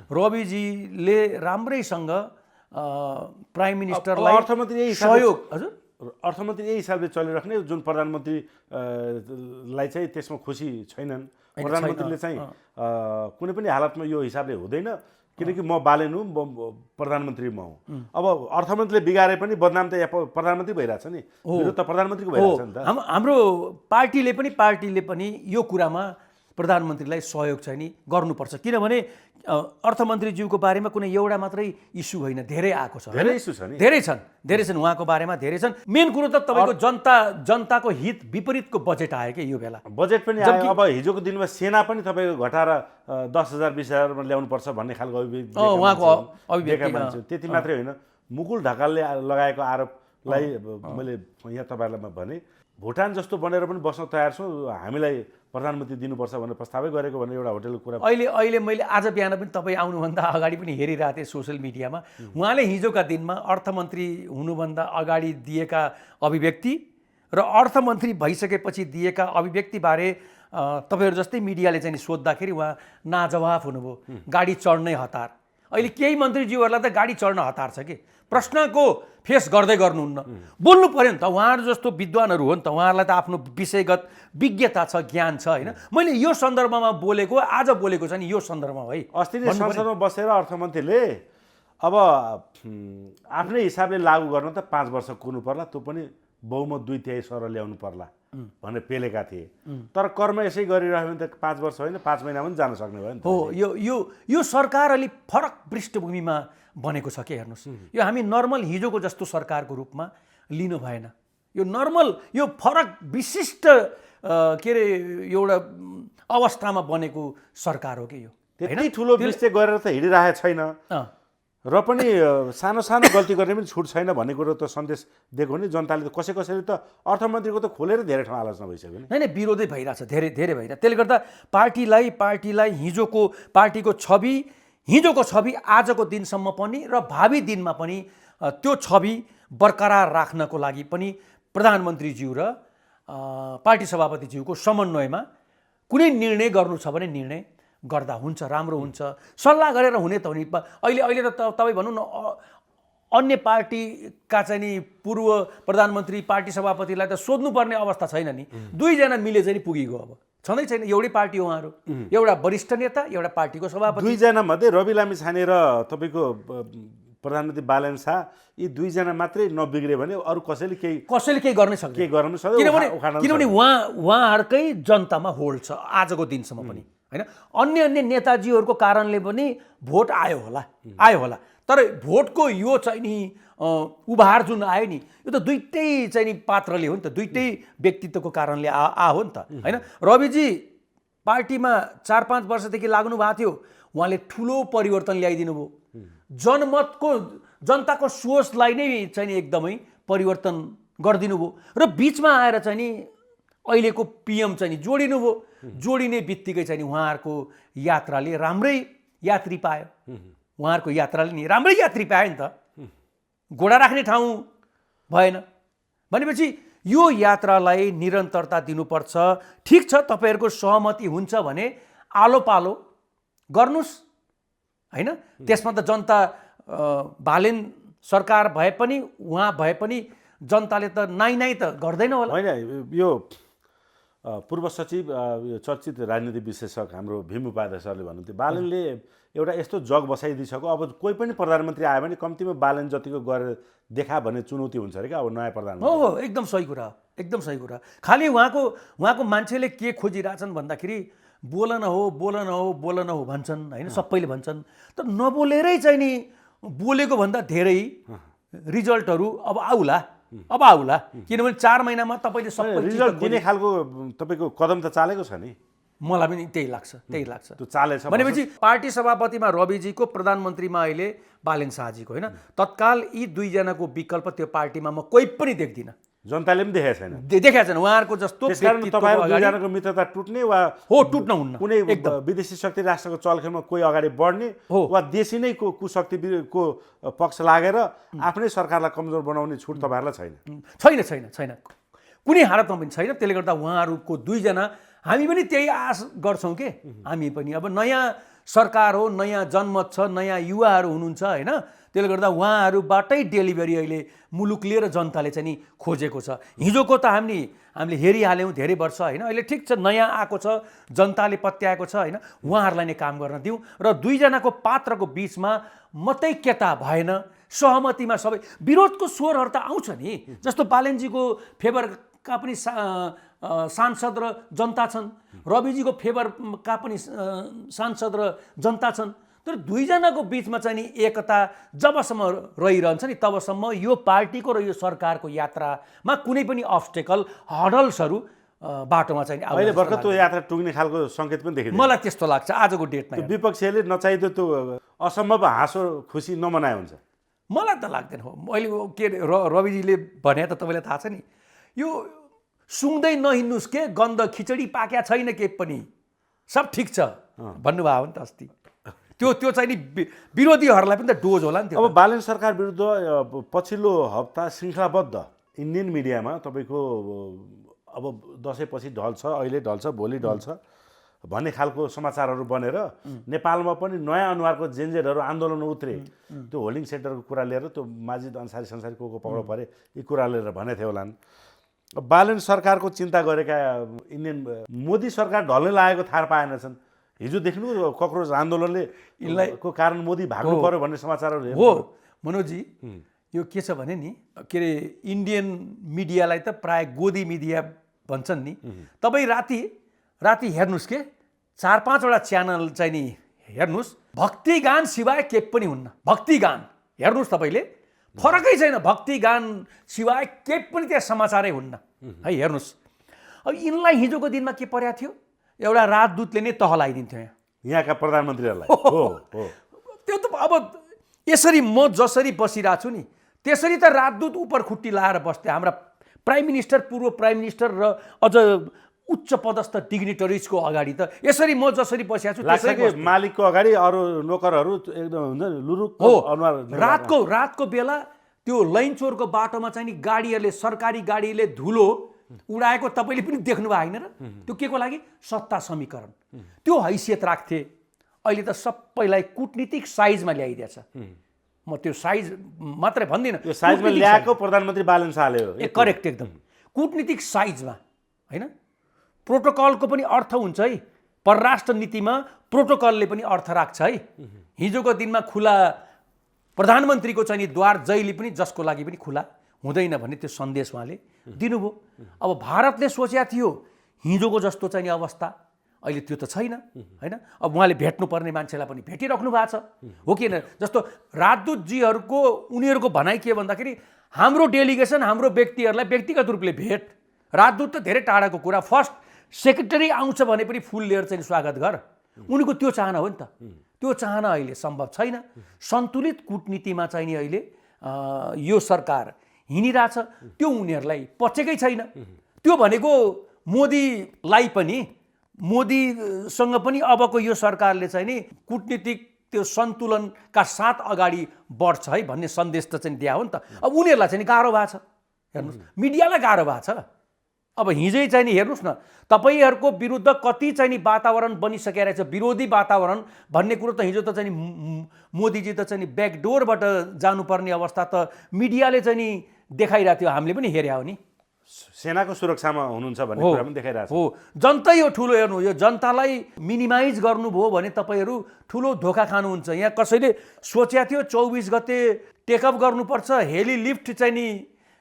रविजीले राम्रैसँग प्राइम मिनिस्टरलाई अर्थमन्त्री सहयोग, हजुर अर्थमन्त्री यही हिसाबले चलिराख्ने जुन प्रधानमन्त्री लाई चाहिँ त्यसमा खुसी छैनन् प्रधानमन्त्रीले चाहिँ कुनै पनि हालतमा यो हिसाबले हुँदैन किनकि म बालेन हुँ प्रधानमन्त्री म हुँ अब अर्थमन्त्रीले बिगारे पनि बदनाम त यहाँ प्रधानमन्त्री भइरहेछ नि विरोध त प्रधानमन्त्रीको भइरहेछ नि त हाम्रो पार्टीले पनि यो कुरामा प्रधानमन्त्रीलाई सहयोग चाहिँ नि गर्नुपर्छ किनभने अर्थमन्त्रीज्यूको बारेमा कुनै एउटा मात्रै इस्यु होइन धेरै आएको छ धेरै इस्यु छ नि धेरै छन् उहाँको बारेमा धेरै छन् मेन कुरो त तपाईँको जनताको हित विपरीतको बजेट आयो कि यो बेला बजेट पनि आयो अब हिजोको दिनमा सेना पनि तपाईँको घटाएर 10,000 20,000मा ल्याउनुपर्छ भन्ने खालको उहाँको अभिव्यक्ति त्यति मात्रै होइन मुकुल ढकालले लगाएको आरोपलाई मैले यहाँ तपाईँहरूलाई भने भुटान जस्तो बनेर पनि बस्न तयार छौँ हामीलाई प्रधानमन्त्री दिनुपर्छ भनेर प्रस्तावै गरेको भने एउटा होटलको कुरा अहिले मैले आज बिहान पनि तपाईँ आउनुभन्दा अगाडि पनि हेरिरहेको थिएँ सोसियल मिडियामा उहाँले हिजोका दिनमा अर्थमन्त्री हुनुभन्दा अगाडि दिएका अभिव्यक्ति र अर्थमन्त्री भइसकेपछि दिएका अभिव्यक्तिबारे तपाईँहरू जस्तै मिडियाले चाहिँ सोद्धाखेरि उहाँ नाजवाफ हुनुभयो गाडी चढ्नै हतार अहिले केही मन्त्रीज्यूहरूलाई त गाडी चढ्न हतार छ कि प्रश्नको फेस गर्दै गर्नुहुन्न बोल्नु पर्यो नि त उहाँहरू जस्तो विद्वानहरू हो नि त उहाँहरूलाई त आफ्नो विषयगत विज्ञता छ ज्ञान छ होइन मैले यो सन्दर्भमा बोलेको आज बोलेको छ नि यो सन्दर्भमा है अस्ति नै संसदमा बसेर अर्थमन्त्रीले अब आफ्नै हिसाबले लागू गर्न त 5 वर्ष कुर्नु पर्ला त्यो पनि बहुमत 2/3 सर ल्याउनु पर्ला भनेर पेलेका थिए तर कर्म यसै गरिरह्यो भने त 5 वर्ष होइन 5 महिना पनि जान सक्ने भयो नि त हो यो सरकार अलि फरक पृष्ठभूमिमा बनेको छ के हेर्नुहोस् यो हामी नर्मल हिजोको जस्तो सरकारको रूपमा लिनु भएन यो नर्मल यो फरक विशिष्ट के अरे एउटा अवस्थामा बनेको सरकार हो कि यो त्यति ठुलो मिस्टेक गरेर त हिँडिरहेको छैन र पनि सानो सानो गल्ती गर्ने पनि छुट छैन भन्ने कुरो त सन्देश दिएको नि जनताले त कसैले त अर्थमन्त्रीको त खोलेर धेरै ठाउँ आलोचना भइसक्यो नि होइन विरोधै भइरहेछ धेरै भइरहेछ त्यसले गर्दा पार्टीलाई हिजोको पार्टीको छवि हिजोको छवि आजको दिनसम्म पनि र भावी दिनमा पनि त्यो छवि बरकरार राख्नको लागि पनि प्रधानमन्त्रीज्यू र पार्टी सभापतिज्यूको समन्वयमा कुनै निर्णय गर्नु छ भने निर्णय गर्दा हुन्छ राम्रो हुन्छ सल्लाह गरेर हुने त हुने अहिले त तपाईँ भनौँ न अन्य पार्टीका चाहिँ नि पूर्व प्रधानमन्त्री पार्टी सभापतिलाई त सोध्नुपर्ने अवस्था छैन नि दुईजना मिले चाहिँ पुगेको अब छँदै छैन एउटै पार्टी हो उहाँहरू एउटा वरिष्ठ नेता एउटा पार्टीको सभापति दुईजना मध्ये रवि लामिछाने र तपाईँको प्रधानमन्त्री बालन शाह यी दुईजना मात्रै नबिग्रे भने अरू कसैले केही गर्न सक्दैन किनभने उहाँहरूकै जनतामा होल्ड छ आजको दिनसम्म पनि हैन अन्य नेताजीहरूको कारणले पनि भोट आयो होला तर भोटको यो चाहिँ नि उभार जुन आयो नि यो त दुईटै चाहिँ नि पात्रले हो नि त दुईटै व्यक्तित्वको कारणले हो नि त हैन रविजी पार्टीमा 4-5 वर्षदेखि लाग्नु भएको थियो उहाँले ठुलो परिवर्तन ल्याइदिनु भयो जनताको सोचलाई नै चाहिँ एकदमै परिवर्तन गरिदिनु भयो र बीचमा आएर चाहिँ नि अहिलेको पीएम चाहिँ नि जोडिनु भयो जोडिने बित्तिकै चाहिँ नि उहाँहरूको यात्राले राम्रै यात्री पायो उहाँहरूको यात्राले नि राम्रै यात्री पायो नि त घोडा राख्ने ठाउँ भएन भनेपछि यो यात्रालाई निरन्तरता दिनुपर्छ ठिक छ तपाईहरुको सहमति हुन्छ भने आलो पालो गर्नुस् हैन त्यसमा त जनता बालेन सरकार भए पनि उहाँ भए पनि जनताले त नाइ त गर्दैन होला हैन यो पूर्व सचिव चर्चित राजनीति विश्लेषक हाम्रो भीम उपाध्याय सरले भन्नुहुन्थ्यो बालेनले एउटा यस्तो जग बसाइदिसक्यो अब कोही पनि प्रधानमन्त्री आयो भने कम्तीमा बालेन जतिको गरेर देखा भन्ने चुनौती हुन्छ अरे क्या अब नयाँ प्रधानमन्त्री हो एकदम सही कुरा खाली उहाँको मान्छेले के खोजिरहेछन् भन्दाखेरि बोल न हो भन्छन् हैन सबैले भन्छन् तर नबोलेरै चाहिँ नि बोलेको भन्दा धेरै रिजल्टहरू अब आउला किनभने 4 महिनामा तपाईले सबै रिजल्ट दिने खालको तपाईको कदम त चालेको छ नि मलाई पनि त्यही लाग्छ त्यो चालेछ भनेपछि पार्टी सभापतिमा रविजीको प्रधानमन्त्रीमा अहिले बालेन शाहजीको हैन तत्काल यी दुईजनाको विकल्प त्यो पार्टीमा म कोही पनि देख्दिन जनताले पनि देखेको छैन उहाँहरूको जस्तो त्यसकारण तपाईहरु दुईजनाको मित्रता टुट्ने वा टुट्न हुन्न कुनै विदेशी शक्ति राष्ट्रको चलखेलमा कोही अगाडि बढ्ने वा देशी नै कुशक्तिको पक्ष लागेर आफ्नै सरकारलाई कमजोर बनाउने छुट तपाईहरुलाई छैन कुनै हालतमा पनि छैन त्यसले गर्दा उहाँहरूको दुईजना हामी पनि त्यही आश गर्छौं के हामी पनि अब नयाँ सरकार हो नयाँ जनमत छ नयाँ युवाहरू हुनुहुन्छ हैन त्यसले गर्दा उहाँहरूबाटै डेलिभरी अहिले मुलुकले र जनताले चाहिँ नि खोजेको छ। हिजोको त हामीले हेरिहाल्यौँ धेरै वर्ष होइन, अहिले ठिक छ नयाँ आएको छ, जनताले पत्याएको छ होइन, उहाँहरूलाई नै काम गर्न दिउँ र दुईजनाको पात्रको बिचमा मात्रै केता भएन, सहमतिमा सबै विरोधको स्वरहरू त आउँछ नि। जस्तो बालेनजीको फेभरका पनि सांसद र जनता छन्, रविजीको फेभरका पनि सांसद र जनता छन्, तर दुईजनाको बिचमा चाहिँ नि एकता जबसम्म रहिरहन्छ नि तबसम्म यो पार्टीको र यो सरकारको यात्रामा कुनै पनि अब्स्टेकल हडल्सहरू बाटोमा चाहिँ अहिले भर्खर त्यो यात्रा टुङ्ने खालको सङ्केत पनि देखिन्छ। मलाई त्यस्तो लाग्छ आजको डेटमा। विपक्षीले नचाहिँदो त्यो असम्भव हाँसो खुसी नमनाए हुन्छ। मलाई त लाग्दैन हो। अहिले के अरे रविजीले भने त तपाईँलाई थाहा छ नि, यो सुँग्दै नहिँड्नुस् के गन्ध खिचडी पाक्या छैन के पनि, सब ठिक छ भन्नुभयो नि त अस्ति। त्यो चाहिँ नि विरोधीहरूलाई पनि त डोज होला नि त्यो। अब बालेन सरकार विरुद्ध पछिल्लो हप्ता श्रृङ्खलाबद्ध इन्डियन मिडियामा तपाईँको अब दसैँपछि ढल्छ, अहिले ढल्छ, भोलि ढल्छ भन्ने खालको समाचारहरू बनेर नेपालमा पनि नयाँ अनुहारको जेनजेडहरू आन्दोलन उत्रे। त्यो होल्डिङ सेन्टरको कुरा लिएर त्यो माजिद अन्सारी संसारी को पक्राउ परे, यी कुरा लिएर भनेको थियो होलान्। बालेन सरकारको चिन्ता गरेका इन्डियन मोदी सरकार ढल्ने लागेको थाहा पाएनछन्। हिजो देख्नु कक्रोच आन्दोलनले को कारण मोदी भाग्नु पर्यो भन्ने समाचारहरू हो। मनोजी यो के छ भने नि, के अरे इन्डियन मिडियालाई त प्राय गोदी मिडिया भन्छन् नि। तपाईँ राति हेर्नुहोस् के 4-5वटा च्यानल चाहिँ नि हेर्नुहोस्, भक्तिगान सिवाय के पनि हुन्न। भक्तिगान हेर्नुहोस् तपाईँले, फरकै छैन। भक्तिगान सिवाय के पनि त्यहाँ समाचारै हुन्न है, हेर्नुहोस्। अब यिनलाई हिजोको दिनमा के परेको थियो, एउटा राजदूतले नै तह लगाइदिन्थ्यो यहाँका प्रधानमन्त्रीहरूलाई। त्यो त अब यसरी म जसरी बसिरहेको छु नि त्यसरी त राजदूत उपर खुट्टी लाएर बस्थे। हाम्रा प्राइम मिनिस्टर, पूर्व प्राइम मिनिस्टर र अझ उच्च पदस्थ डिग्निटरिजको अगाडि त यसरी म जसरी बसिरहेको छु त्यसरी मालिकको अगाडि अरू नोकरहरू एकदम हुन्छ नि लुरुक अनुहार। रातको बेला त्यो लैनचोरको बाटोमा चाहिँ नि गाडीहरूले, सरकारी गाडीले धुलो उडाएको तपाईँले पनि देख्नुभयो होइन र? त्यो के को लागि? सत्ता समीकरण। त्यो हैसियत राख्थे। अहिले त सबैलाई कूटनीतिक साइजमा ल्याइदिएछ। म त्यो साइज मात्रै भन्दिनँ, त्यो साइजमा ल्याएको प्रधानमन्त्री बालेन शाहले हो। करेक्ट, एकदम कूटनीतिक साइजमा होइन। प्रोटोकलको पनि अर्थ हुन्छ है, परराष्ट्र नीतिमा प्रोटोकलले पनि अर्थ राख्छ है। हिजोको दिनमा खुला प्रधानमन्त्रीको चाहिँ नि द्वार जहिले पनि जसको लागि पनि खुला हुँदैन भन्ने त्यो सन्देश उहाँले दिनुभयो। अब भारतले सोचेको थियो हिजोको जस्तो चाहिँ नि अवस्था अहिले त्यो त छैन होइन। अब उहाँले भेट्नुपर्ने मान्छेलाई पनि भेटिराख्नु भएको छ हो कि होइन। जस्तो राजदूतजीहरूको उनीहरूको भनाइ के भन्दाखेरि हाम्रो डेलिगेसन, हाम्रो व्यक्तिहरूलाई व्यक्तिगत रूपले भेट, राजदूत त धेरै टाढाको कुरा, फर्स्ट सेक्रेटरी आउँछ भने पनि फुल लिएर चाहिँ स्वागत गर, उनीको त्यो चाहना हो नि त। त्यो चाहना अहिले सम्भव छैन। सन्तुलित कूटनीतिमा चाहिँ नि अहिले यो सरकार हिँडिरहेछ, त्यो उनीहरूलाई पचेकै छैन। त्यो भनेको मोदीलाई पनि, मोदीसँग पनि अबको यो सरकारले चाहिँ नि कूटनीतिक त्यो सन्तुलनका साथ अगाडि बढ्छ है भन्ने सन्देश त चाहिँ दिया हो नि त। अब उनीहरूलाई चाहिँ गाह्रो भएको छ, हेर्नुहोस् मिडियालाई गाह्रो भएको छ। अब हिजै चाहिँ नि हेर्नुहोस् न, तपाईँहरूको विरुद्ध कति चाहिँ नि वातावरण बनिसकेको रहेछ, विरोधी वातावरण भन्ने कुरो त हिजो त चाहिँ नि मोदीजी त चाहिँ नि ब्याकडोरबाट जानुपर्ने अवस्था त मिडियाले चाहिँ नि देखाइरहेको थियो, हामीले पनि हेरे हो नि। सेनाको सुरक्षामा हुनुहुन्छ भन्ने कुरा पनि देखाइरहेको छ। हो, जनतै हो ठुलो। हेर्नु, यो जनतालाई मिनिमाइज गर्नुभयो भने तपाईँहरू ठुलो धोका खानुहुन्छ। यहाँ कसैले सोचेको थियो 24 गते टेकअप गर्नुपर्छ, हेली लिफ्ट चाहिँ नि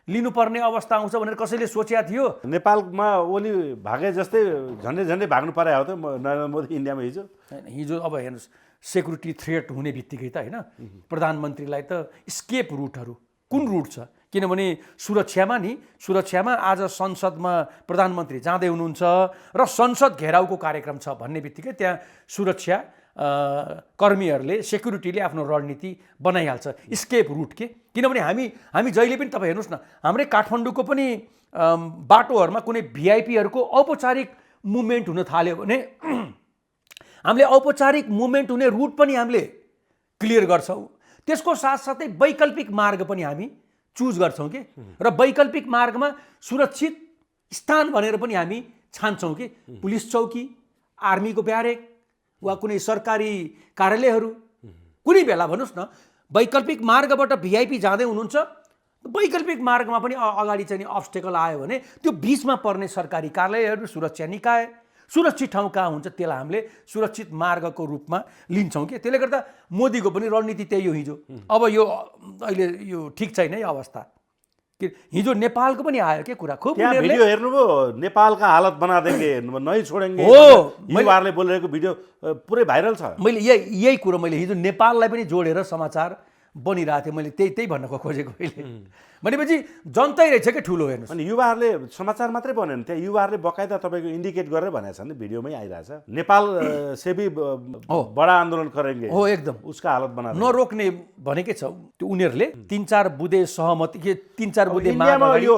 लिनुपर्ने अवस्था आउँछ भनेर कसैले सोचेको थियो। नेपालमा ओली भागे जस्तै झन्डै भाग्नु परे हो त नरेन्द्र मोदी इन्डियामा हिजो। अब हेर्नुहोस्, सेक्युरिटी थ्रेट हुने बित्तिकै त होइन प्रधानमन्त्रीलाई त स्केप रुटहरू कुन रुट छ? किनभने सुरक्षामा आज संसदमा प्रधानमन्त्री जाँदै हुनुहुन्छ र संसद घेराउको कार्यक्रम छ भन्ने बित्तिकै त्यहाँ सुरक्षा कर्मीहरूले, सेक्युरिटीले आफ्नो रणनीति बनाइहाल्छ, स्केप रुट के। किनभने हामी जहिले पनि तपाईँ हेर्नुहोस् न, हाम्रै काठमाडौँको पनि बाटोहरूमा कुनै भिआइपीहरूको औपचारिक मुभमेन्ट हुन थाल्यो भने हामीले औपचारिक मुभमेन्ट हुने रुट पनि हामीले क्लियर गर्छौँ। त्यसको साथसाथै वैकल्पिक मार्ग पनि हामी चुज गर्छौँ कि, र वैकल्पिक मार्गमा सुरक्षित स्थान भनेर पनि हामी छान्छौँ कि। पुलिस चौकी, आर्मीको ब्यारेक वा कुनै सरकारी कार्यालयहरू कुनै बेला भन्नुहोस् न वैकल्पिक मार्गबाट भिआइपी जाँदै हुनुहुन्छ, वैकल्पिक मार्गमा पनि अगाडि चाहिँ नि अब्स्टेकल आयो भने त्यो बिचमा पर्ने सरकारी कार्यालयहरू, सुरक्षा निकाय, सुरक्षित ठाउँ कहाँ हुन्छ त्यसलाई हामीले सुरक्षित मार्गको रूपमा लिन्छौँ कि। त्यसले गर्दा मोदीको पनि रणनीति त्यही हो हिजो। अब यो अहिले यो ठिक छैन है अवस्था, कि हिजो नेपालको पनि आयो के कुरा खुब त्यहाँ उनीहरूले भिडियो हेर्नुभयो, नेपालका हालत बना देंगे नै छोडेंगे हो, युवाहरूले बोलिरहेको भिडियो पुरै भाइरल छ। मैले यही कुरो मैले हिजो नेपाललाई पनि जोडेर समाचार बनिरहेको थिएँ, मैले त्यही भन्न खोजेको अहिले। भनेपछि जनतै रहेछ क्या ठुलो, हेर्नुहोस्। अनि युवाहरूले समाचार मात्रै बनेन, त्यहाँ युवाहरूले बकाइदा तपाईँको इन्डिकेट गरेर भनेको छ नि, भिडियोमै आइरहेछ। नेपाल से भी बडा आन्दोलन करेंगे हो, एकदम उसका हालत बना नरोक्ने भनेकै छ त्यो उनीहरूले। 3-4 बुँदे सहमति के 3-4 बुँदे इन्डियामा यो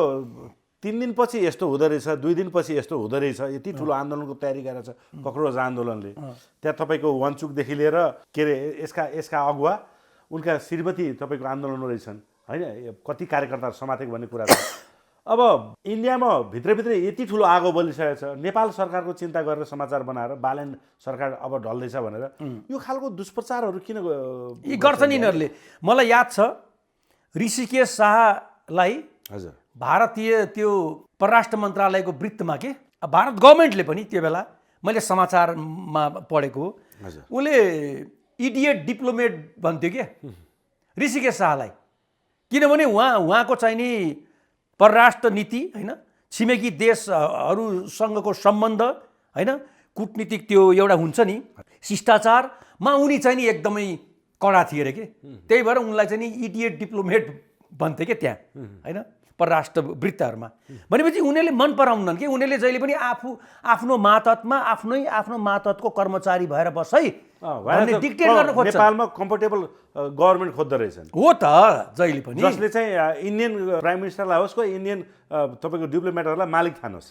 3 दिनपछि यस्तो हुँदो रहेछ, 2 दिनपछि यस्तो हुँदो रहेछ, यति ठुलो आन्दोलनको तयारी गरेर छ कक्रोच आन्दोलनले। त्यहाँ तपाईँको वनचुकदेखि लिएर के अरे यसका अगुवा उनका श्रीमती तपाईँको आन्दोलनमा रहेछन् होइन, कति कार्यकर्ताहरू समातेको भन्ने कुरा छ। अब इन्डियामा भित्रभित्रै यति ठुलो आगो बलिसकेको छ, नेपाल सरकारको चिन्ता गरेर समाचार बनाएर बालेन सरकार अब ढल्दैछ भनेर यो खालको दुष्प्रचारहरू किन यी गर्छन् यिनीहरूले। मलाई याद छ ऋषिकेश शाहलाई हजुर भारतीय त्यो परराष्ट्र मन्त्रालयको वृत्तमा के भारत गभर्मेन्टले पनि त्यो बेला मैले समाचारमा पढेको हो, हजुर उसले इडियट डिप्लोमेट भन्थ्यो क्या ऋषिकेश शाहलाई, किनभने उहाँको चाहिँ नि परराष्ट्र नीति होइन, छिमेकी देशहरूसँगको सम्बन्ध होइन, कूटनीतिक त्यो एउटा हुन्छ नि शिष्टाचारमा उनी चाहिँ नि एकदमै कडा थिए अरे के। त्यही भएर उनलाई चाहिँ नि इडियट डिप्लोमेट भन्थे क्या त्यहाँ होइन, परराष्ट्र वृत्तहरूमा। भनेपछि उनीहरूले मन पराउनन् कि उनीहरूले जहिले पनि आफ्नो मातहतमा आफ्नो मातहतको कर्मचारी भएर बस है भन्ने डिक्टेट गर्न खोज्छन्। नेपालमा कम्फर्टेबल गभर्मेन्ट खोज्दो रहेछन् हो त जहिले पनि, जसले चाहिँ इन्डियन प्राइम मिनिस्टरलाई होस्, कोही इन्डियन तपाईँको डिप्लोमेटहरूलाई मालिक ठानोस्।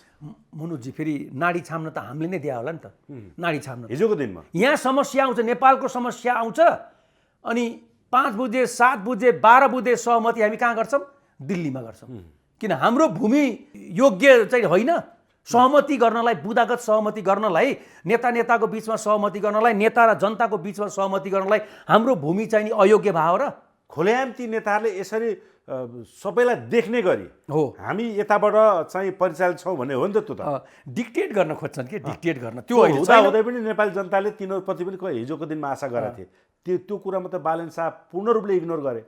मनोजी फेरि नाडी छाम्न त हामीले नै दियो होला नि त, नाडी छाम्न। हिजोको दिनमा यहाँ समस्या आउँछ, नेपालको समस्या आउँछ, अनि 5 बुँदे 7 बुँदे 12 बुँदे सहमति हामी कहाँ गर्छौँ? दिल्लीमा गर्छौँ। किन? हाम्रो भूमि योग्य चाहिँ होइन सहमति गर्नलाई, बुँदागत सहमति गर्नलाई, नेताको बिचमा सहमति गर्नलाई, नेता र जनताको बिचमा सहमति गर्नलाई हाम्रो भूमि चाहिँ नि अयोग्य भयो र खोलेआम ती नेताहरूले यसरी सबैलाई देख्ने गरी हो हामी यताबाट चाहिँ परिचालित छौँ भन्ने हो नि त। त्यो त डिक्टेट गर्न खोज्छन् कि, डिक्टेट गर्न त्यो हुँदै पनि नेपाली जनताले तिनीहरूप्रति पनि हिजोको दिनमा आशा गरेका थिए। त्यो कुरामा त बालेन शाह पूर्ण रूपले इग्नोर गरे।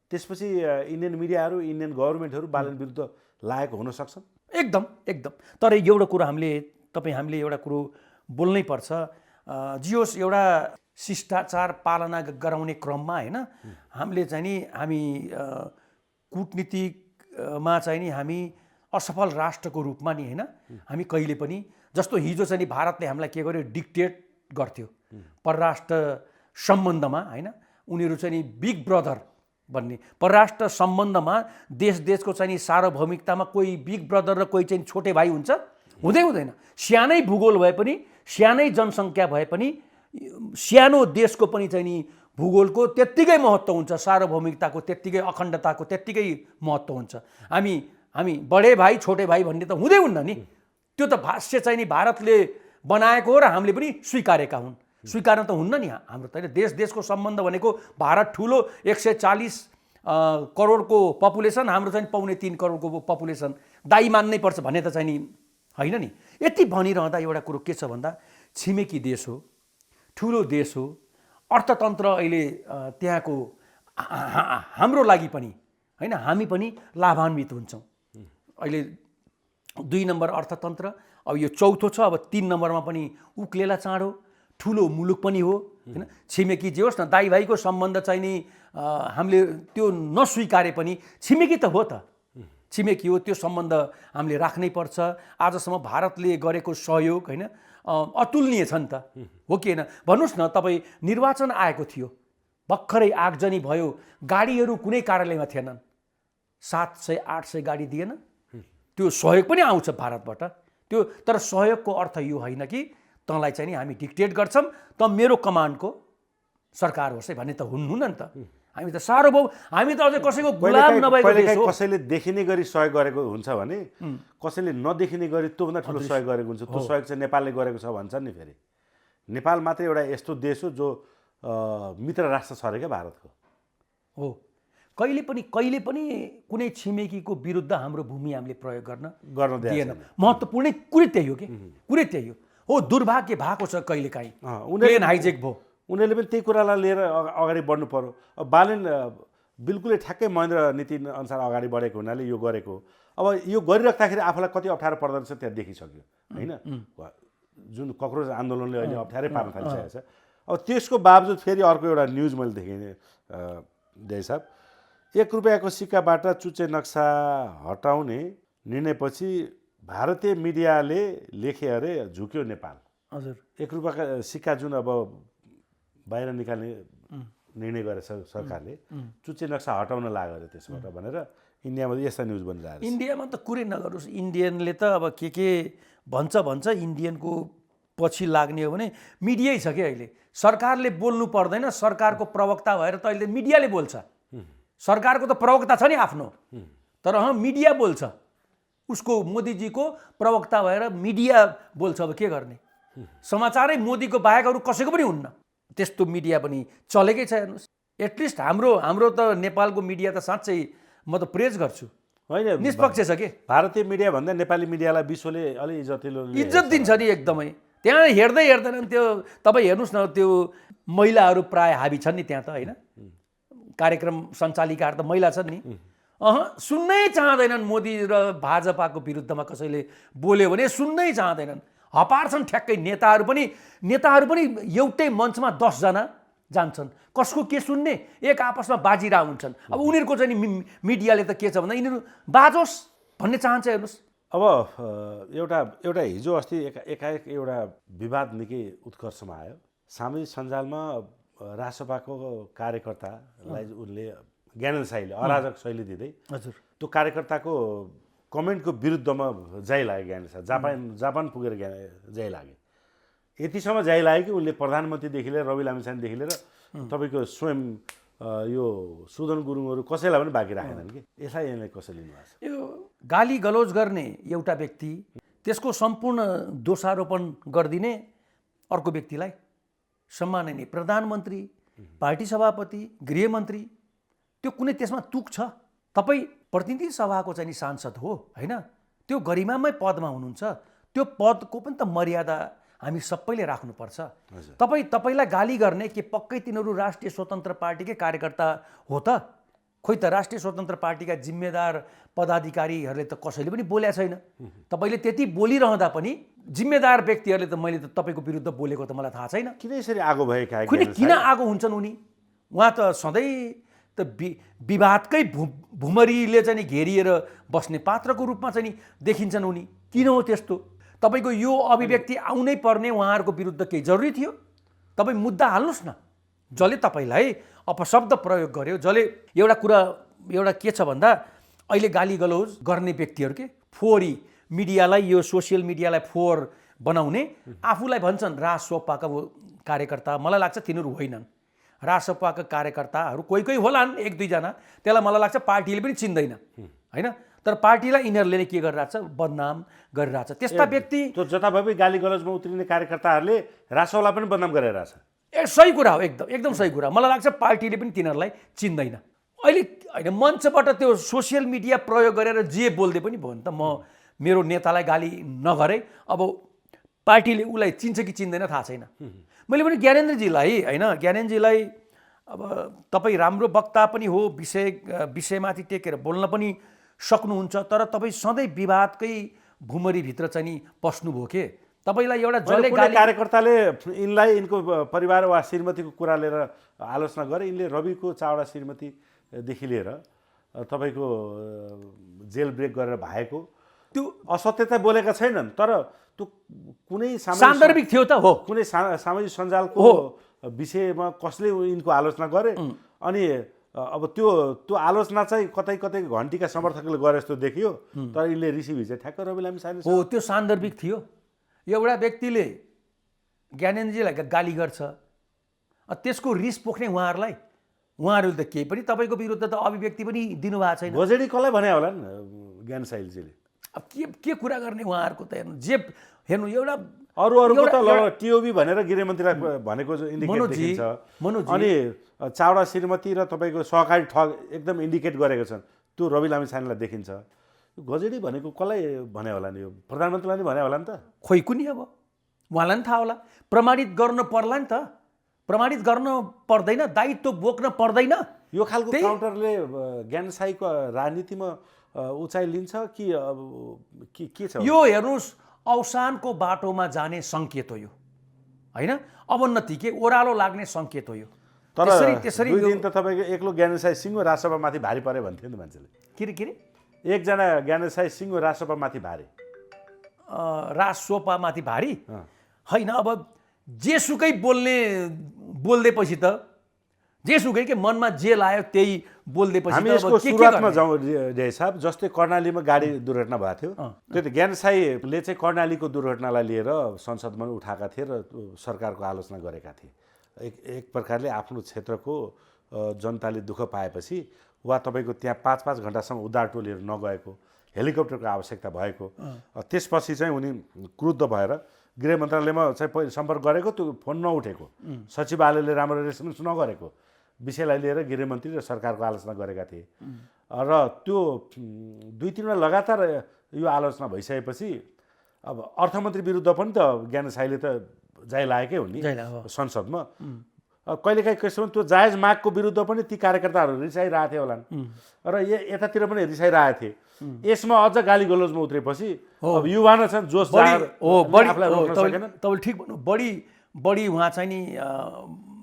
त्यसपछि इन्डियन मिडियाहरू, इन्डियन गभर्मेन्टहरू बालेन विरुद्ध लागेको हुन सक्छन्। एकदम। तर एउटा कुरो हामीले एउटा कुरो बोल्नै पर्छ, जियोस् एउटा शिष्टाचार पालना गराउने क्रममा होइन, हामीले चाहिँ नि हामी कूटनीतिकमा चाहिँ नि हामी असफल राष्ट्रको रूपमा नि होइन, हामी कहिले पनि जस्तो हिजो चाहिँ नि भारतले हामीलाई के गर्यो, डिक्टेट गर्थ्यो परराष्ट्र सम्बन्धमा होइन। उनीहरू चाहिँ नि बिग ब्रदर भन्ने परराष्ट्र सम्बन्धमा देशको चाहिँ नि सार्वभौमिकतामा कोही बिग ब्रदर र कोही चाहिँ छोटे भाइ हुन्छ? हुँदैन। सानै भूगोल भए पनि, सानै जनसङ्ख्या भए पनि, सानो देशको पनि चाहिँ नि भूगोलको त्यत्तिकै महत्त्व हुन्छ, सार्वभौमिकताको त्यत्तिकै, अखण्डताको त्यत्तिकै महत्त्व हुन्छ। हामी बडे भाइ छोटे भाइ भन्ने त हुँदैन नि। त्यो त भाष्य चाहिँ नि भारतले बनाएको हो र हामीले पनि स्वीकारेका हुन्। स्वीकार्न त हुन्न नि हाम्रो त होइन। देशको सम्बन्ध भनेको भारत ठुलो 140 करोडको पपुलेसन, हाम्रो चाहिँ 2.25 करोडको पपुलेसन, दाइ मान्नै पर्छ भन्ने त चाहिँ नि होइन नि। यति भनिरहँदा एउटा कुरो के छ भन्दा छिमेकी देश हो, ठुलो देश हो, अर्थतन्त्र अहिले त्यहाँको हाम्रो लागि पनि होइन, हामी पनि लाभान्वित हुन्छौँ। अहिले 2 नम्बर अर्थतन्त्र, अब यो चौथो छ, अब 3 नम्बरमा पनि उक्लेला चाँडो, ठुलो मुलुक पनि हो होइन। छिमेकी जे होस् न, दाइ भाइको सम्बन्ध चाहिँ नि हामीले त्यो नस्वीकारे पनि छिमेकी त हो त, छिमेकी हो, त्यो सम्बन्ध हामीले राख्नै पर्छ। आजसम्म भारतले गरेको सहयोग होइन अतुलनीय छ नि त, हो कि होइन? भन्नुहोस् न, तपाईँ निर्वाचन आएको थियो, भर्खरै आगजनी भयो, गाडीहरू कुनै कार्यालयमा थिएनन्, 700-800 गाडी दिएन। त्यो सहयोग पनि आउँछ भारतबाट त्यो, तर सहयोगको अर्थ यो होइन कि तँलाई चाहिँ नि हामी डिक्टेट गर्छौँ, त मेरो कमान्डको सरकार होस् है भन्ने त हुन्न नि त। हामी त हामी त अझै कसैको गुलाम नभएको देश हो। कसैले देखिने गरी सहयोग गरेको हुन्छ भने कसैले नदेखिने गरी त्योभन्दा ठुलो सहयोग गरेको हुन्छ। त्यो सहयोग चाहिँ नेपालले गरेको छ भन्छ नि। फेरि नेपाल मात्रै एउटा यस्तो देश हो जो मित्र राष्ट्र छ अरे क्या भारतको। हो। कहिले पनि कुनै छिमेकीको विरुद्ध हाम्रो भूमि हामीले प्रयोग गर्न दिएन। महत्त्वपूर्ण कुरै त्यही हो कि कुरै त्यही हो। दुर्भाग्य भएको छ कहिलेकाहीँ प्लेन हाइजेक भयो। उनीहरूले पनि त्यही कुरालाई लिएर अगाडि बढ्नु पर्यो। अब बालेन बिल्कुलै ठ्याक्कै महेन्द्र नीति अनुसार अगाडि बढेको हुनाले यो गरेको। अब यो गरिराख्दाखेरि आफूलाई कति अप्ठ्यारो पर्दो रहेछ त्यहाँ देखिसक्यो होइन। जुन कक्रोच आन्दोलनले अहिले अप्ठ्यारै पार्न थालिसकेको छ। अब त्यसको बावजुद फेरि अर्को एउटा न्युज मैले देखेँ जय साहब, 1 रुपियाँको सिक्काबाट चुच्चे नक्सा हटाउने निर्णयपछि भारतीय मिडियाले लेखे अरे झुक्यो नेपाल। हजुर, 1 रुपियाँका सिक्का जुन अब बाहिर निकाल्ने निर्णय गरेछ सरकारले, चुच्चे नक्सा हटाउन लाग्यो अरे त्यसबाट भनेर इन्डियामा यस्ता न्युज बनिरहेको छ। इन्डियामा त कुरै नगरोस्, इन्डियनले त अब के भन्छ इन्डियनको पछि लाग्ने हो भने मिडियै छ कि अहिले। सरकारले बोल्नु पर्दैन, सरकारको प्रवक्ता भएर त अहिले मिडियाले बोल्छ। सरकारको त प्रवक्ता छ नि आफ्नो, तर मिडिया बोल्छ। उसको मोदीजीको प्रवक्ता भएर मिडिया बोल्छ। अब के गर्ने, समाचारै मोदीको बाहेक अरू कसैको पनि हुन्न। त्यस्तो मिडिया पनि चलेकै छ। हेर्नुहोस्, एटलिस्ट हाम्रो त नेपालको मिडिया त साँच्चै म त प्रेज गर्छु, होइन निष्पक्ष छ कि। भारतीय मिडिया भन्दा नेपाली मिडियालाई विश्वले अलि इज्जत दिन्छ नि एकदमै। त्यहाँ हेर्दैनन् त्यो। तपाईँ हेर्नुहोस् न, त्यो महिलाहरू प्राय हाबी छन् नि त्यहाँ त होइन। कार्यक्रम सञ्चालिकाहरू त महिला छन् नि। सुन्नै चाहँदैनन् मोदी र भाजपाको विरुद्धमा कसैले बोल्यो भने सुन्नै चाहँदैनन्। हपार्छन् ठ्याक्कै। नेताहरू पनि एउटै मञ्चमा 10 जना जान्छन्। कसको के सुन्ने, एक आपसमा बाजिरहेको हुन्छन्। अब उनीहरूको चाहिँ मिडियाले त के छ भन्दा यिनीहरू बाजोस् भन्ने चाहन्छ। हेर्नुहोस्, अब एउटा हिजो अस्ति एकाएक एउटा विवाद निकै उत्कर्षमा आयो। सामाजिक सञ्जालमा रासपाको कार्यकर्तालाई उनले ज्ञानेन्द्र साईले अराजक शैली दिँदै हजुर त्यो कार्यकर्ताको कमेन्टको विरुद्धमा जाइ लाग्यो। ज्ञानेन्द्र साई जापान पुगेर जाइ लागे। यतिसम्म जाइ लाग्यो कि उनले प्रधानमन्त्रीदेखि लिएर रवि लामिछानेदेखि लिएर तपाईँको स्वयं यो सुदन गुरुङहरू कसैलाई पनि बाँकी राखेनन् कि। यसलाई यहाँले कसरी लिनुभएको छ? यो गाली गलौज गर्ने एउटा व्यक्ति, त्यसको सम्पूर्ण दोषारोपण गरिदिने अर्को व्यक्तिलाई सम्माननीय प्रधानमन्त्री, पार्टी सभापति, गृहमन्त्री, त्यो कुनै त्यसमा तुक छ? तपाईँ प्रतिनिधि सभाको चाहिँ नि सांसद हो होइन, त्यो गरिमामय पदमा हुनुहुन्छ। त्यो पदको पनि त मर्यादा हामी सबैले राख्नुपर्छ। तपाईँलाई गाली गर्ने के पक्कै तिनीहरू राष्ट्रिय स्वतन्त्र पार्टीकै कार्यकर्ता हो त? खोइ त राष्ट्रिय स्वतन्त्र पार्टीका जिम्मेदार पदाधिकारीहरूले त कसैले पनि बोलेको छैन। तपाईँले त्यति बोलिरहँदा पनि जिम्मेदार व्यक्तिहरूले त मैले त तपाईँको विरुद्ध बोलेको त मलाई थाहा छैन। किन यसरी आगो भएका? किन आगो हुन्छन् उनी? उहाँ त सधैँ त विवादकै भुमरीले चाहिँ घेरिएर बस्ने पात्रको रूपमा चाहिँ देखिन्छन् उनी। किन हो त्यस्तो? तपाईँको यो अभिव्यक्ति आउनै पर्ने उहाँहरूको विरुद्ध केही जरुरी थियो? तपाईँ मुद्दा हाल्नुहोस् न। जसले तपाईँलाई अपशब्द प्रयोग गर्यो, जसले एउटा के छ भन्दा अहिले गाली गलौज गर्ने व्यक्तिहरू के फोहोरी मिडियालाई, यो सोसियल मिडियालाई फोहोर बनाउने, आफूलाई भन्छन् रासोपाका कार्यकर्ता। मलाई लाग्छ तिनीहरू होइनन्। रासपाका कार्यकर्ताहरू कोही होलान्, 1-2 जना। त्यसलाई मलाई लाग्छ पार्टीले पनि चिन्दैन होइन। तर पार्टीलाई यिनीहरूले नै के गरिरहेछ, बदनाम गरिरहेछ। त्यस्ता व्यक्ति त्यो जताभावी गाली गलौजमा उत्रिने कार्यकर्ताहरूले रासोलाई पनि बदनाम गरिरहेछ। सही कुरा हो, एकदम सही कुरा। मलाई लाग्छ पार्टीले पनि तिनीहरूलाई चिन्दैन। अहिले होइन, मञ्चबाट त्यो सोसियल मिडिया प्रयोग गरेर जे बोल्दै पनि भयो नि त। मेरो नेतालाई गाली नगरे, अब पार्टीले उसलाई चिन्छ कि चिन्दैन थाहा छैन। मैले पनि ज्ञानेन्द्रजीलाई होइन, ज्ञानेन्द्रजीलाई अब तपाईँ राम्रो वक्ता पनि हो, विषयमाथि टेकेर बोल्न पनि सक्नुहुन्छ, तर तपाईँ सधैँ विवादकै भुमरीभित्र चाहिँ नि पस्नुभयो के। तपाईँलाई एउटा जसले गाली कार्यकर्ताले यिनलाई यिनको परिवार वा श्रीमतीको कुरा लिएर आलोचना गरे, यिनले रविको चावडा श्रीमतीदेखि लिएर तपाईँको जेल ब्रेक गरेर भएको त्यो असत्यता बोलेका छैनन्। तर त्यो कुनै सान्दर्भिक थियो त हो, कुनै सामाजिक सञ्जालको विषयमा कसले यिनको आलोचना गरे। अनि अब त्यो आलोचना चाहिँ कतै घन्टीका समर्थकले गरे जस्तो देखियो। तर यिनले रिसिभ चाहिँ ठ्याक्क रवि लामिछाने हो, त्यो सान्दर्भिक थियो। एउटा व्यक्तिले ज्ञानेन्द्रजीलाई गाली गर्छ, त्यसको रिस पोख्ने उहाँहरूले त केही पनि तपाईँको विरुद्ध त अभिव्यक्ति पनि दिनुभएको छैन। गजेडी कसलाई भने होला नि ज्ञान साइलजीले? अब के कुरा गर्ने उहाँहरूको त हेर्नु, जे हेर्नु एउटा अरूको त टिओबी भनेर गृहमन्त्रीलाई भनेको इन्डिकेट मनोजी, देखिन्छ मनोजी। अनि चावडा श्रीमती र तपाईँको सहकारी ठग एकदम इन्डिकेट गरेको छन् त्यो रवि लामिछानेलाई देखिन्छ। गजेडी भनेको कसलाई भने होला नि, यो प्रधानमन्त्रीलाई नै भने होला नि त। खोइ कुनी अब उहाँलाई नि थाहा होला। प्रमाणित गर्नु पर्ला नि त, प्रमाणित गर्न पर्दैन, दायित्व बोक्न पर्दैन। यो खालको काउन्टरले ज्ञानसाईको राजनीतिमा उचाइ लिन्छ कि के छ? यो हेर्नुहोस्, अवसानको बाटोमा जाने सङ्केत हो यो, होइन अवन्नति के ओह्रालो लाग्ने सङ्केत हो यो। तर त्यसरी दुई दिन त तपाईँको एक्लो ज्ञानसाई सिंह राजसभामाथि भारी पऱ्यो भन्थ्यो नि त मान्छेले। के रे एकजना ज्ञानसाई सिंह राजसभामाथि भारी, राजसभामाथि भारी होइन। अब जेसुकै बोल्दैपछि त जेसुकै के मनमा जे लाग्यो त्यही बोल्दैपछि हामी यसको सुरुवातमा जाउँ रे साहब। जस्तै कर्णालीमा गाडी दुर्घटना भएको थियो, त्यो त ज्ञानसाईले चाहिँ कर्णालीको दुर्घटनालाई लिएर संसदमा उठाएका थिए र सरकारको आलोचना गरेका थिए। एक प्रकारले आफ्नो क्षेत्रको जनताले दुःख पाएपछि वा तपाईँको त्यहाँ 5-5 घन्टासम्म उद्धार टोलीहरू नगएको, हेलिकप्टरको आवश्यकता भएको, त्यसपछि चाहिँ उनी क्रुद्ध भएर गृह मन्त्रालयमा चाहिँ पहिले सम्पर्क गरेको, त्यो फोन नउठेको, सचिवालयले राम्रो रेस्पोन्स नगरेको विषयलाई लिएर गृहमन्त्री र सरकारको आलोचना गरेका थिए। र त्यो 2-3 लगातार यो आलोचना भइसकेपछि अब अर्थमन्त्री विरुद्ध पनि त ज्ञानसाईले त जाय लागेकै हो नि संसदमा। कहिलेकाहीँ कसो त्यो जायज मागको विरुद्ध पनि ती कार्यकर्ताहरू रिसाइरहेको थियो होलान् र यतातिर पनि रिसाइरहेको थिए। यसमा अझ गाली गलोजमा उत्रेपछि अब युवा नै छन्, जोस तपाईँले ठिक भन्नु। बढी उहाँ चाहिँ नि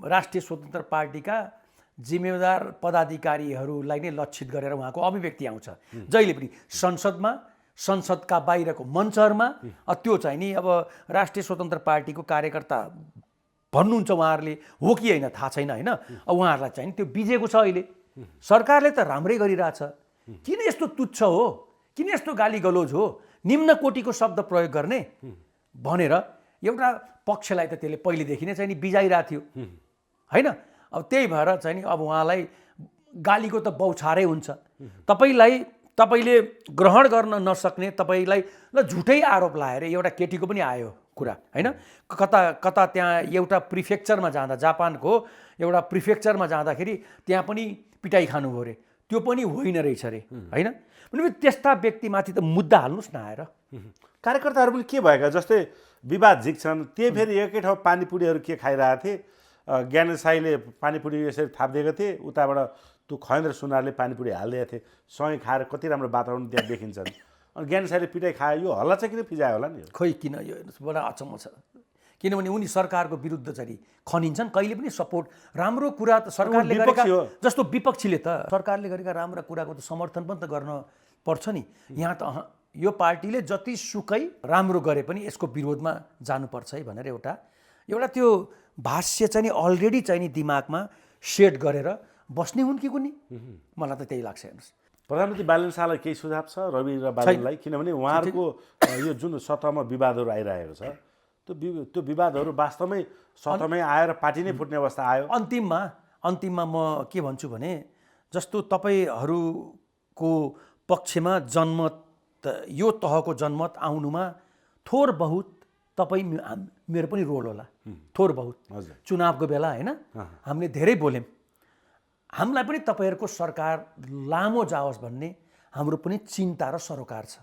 राष्ट्रिय स्वतन्त्र पार्टीका जिम्मेदार पदाधिकारीहरूलाई नै लक्षित गरेर उहाँको अभिव्यक्ति आउँछ जहिले पनि संसदमा, संसदका बाहिरको मञ्चहरूमा। त्यो चाहिँ नि अब राष्ट्रिय स्वतन्त्र पार्टीको कार्यकर्ता भन्नुहुन्छ उहाँहरूले, हो कि होइन थाहा छैन, होइन। अब उहाँहरूलाई चाहिँ त्यो बिजेको छ अहिले। सरकारले त राम्रै गरिरहेछ, किन यस्तो तुच्छ हो, किन यस्तो गाली गलोज हो, निम्न कोटिको शब्द प्रयोग गर्ने भनेर एउटा पक्षलाई त त्यसले पहिलेदेखि नै चाहिँ नि बिजाइरहेको थियो, होइन। अब त्यही भएर चाहिँ नि अब उहाँलाई गालीको त बौछारै हुन्छ। तपाईँले ग्रहण गर्न नसक्ने, तपाईँलाई ल झुटै आरोप लाएर एउटा केटीको पनि आयो कुरा, होइन। कता त्यहाँ एउटा प्रिफेक्चरमा जाँदा, जापानको एउटा प्रिफेक्चरमा जाँदाखेरि त्यहाँ पनि पिटाइ खानुभयो अरे, त्यो पनि होइन रहेछ अरे, होइन। भने त्यस्ता व्यक्तिमाथि त मुद्दा हाल्नुहोस् न आएर। कार्यकर्ताहरू पनि के भएका, जस्तै विवाद झिक्छन्, त्यही फेरि एकै ठाउँ पानीपुरीहरू के खाइरहेको थिए, ज्ञानसाईले पानीपुरी यसरी थापिदिएको थिए, उताबाट त्यो खगेन्द्र सुनारले पानीपुरी हालिदिएको थिए, सँगै खाएर कति राम्रो वातावरण त्यहाँ देखिन्छन्। अनि ज्ञानसाईले पिटाइ खायो, यो हल्ला चाहिँ किन फिजायो होला नि? खोइ किन, यो बडा अचम्म छ। किनभने उनी सरकारको विरुद्ध चाहिँ खनिन्छन्, कहिले पनि सपोर्ट, राम्रो कुरा त सरकारले गरेका जस्तो विपक्षीले त सरकारले गरेका राम्रा कुराको त समर्थन पनि त गर्न पर्छ नि। यहाँ त यो पार्टीले जतिसुकै राम्रो गरे पनि यसको विरोधमा जानुपर्छ है भनेर एउटा त्यो भाष्य चाहिँ नि अलरेडी चाहिँ नि दिमागमा सेट गरेर बस्ने हुन् कि कुनै, मलाई त त्यही लाग्छ। हेर्नुहोस्, प्रधानमन्त्री बालन शाहलाई केही सुझाव छ रवि र बालनलाई? किनभने उहाँहरूको यो जुन सतहमा विवादहरू आइरहेको छ, त्यो विवादहरू वास्तवमै सतहमै आएर पार्टी नै फुट्ने अवस्था आयो। अन्तिममा म के भन्छु भने, जस्तो तपाईँहरूको पक्षमा जनमत, यो तहको जनमत आउनुमा थोर बहुत तपाईँ मेरो पनि रोल होला, थोर बहुत। चुनावको बेला होइन, हामीले धेरै बोल्यौँ, हामीलाई पनि तपाईँहरूको सरकार लामो जाओस् भन्ने हाम्रो पनि चिन्ता र सरोकार छ।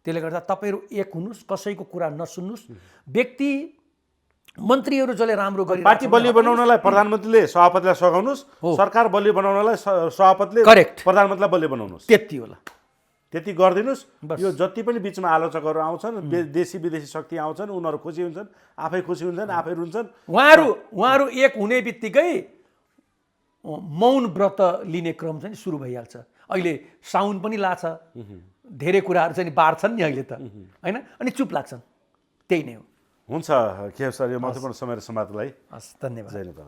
त्यसले गर्दा तपाईँहरू एक हुनुहोस्, कसैको कुरा नसुन्नुहोस्। व्यक्ति मन्त्रीहरू जसले राम्रो गरे, पार्टी बलियो बनाउनलाई प्रधानमन्त्रीले सभापतिलाई सघाउनुहोस्, सरकार बलियो बनाउनलाई सभापतिले प्रधानमन्त्रीलाई बलियो बनाउनुहोस्, त्यति होला। त्यति गरिदिनुहोस्। यो जति पनि बिचमा आलोचकहरू आउँछन्, देशी विदेशी शक्ति आउँछन्, उनीहरू खुसी हुन्छन्, आफै खुसी हुन्छन्, आफै रुन्छन्। उहाँहरू एक हुने बित्तिकै मौन व्रत लिने क्रम चाहिँ सुरु भइहाल्छ। अहिले साउन पनि लाग्छ, धेरै कुराहरू चाहिँ बार्छन् नि अहिले त, होइन, अनि चुप लाग्छन्। त्यही नै हो। हुन्छ, के सर, यो महत्त्वपूर्ण समय र संवादलाई हस्, धन्यवाद।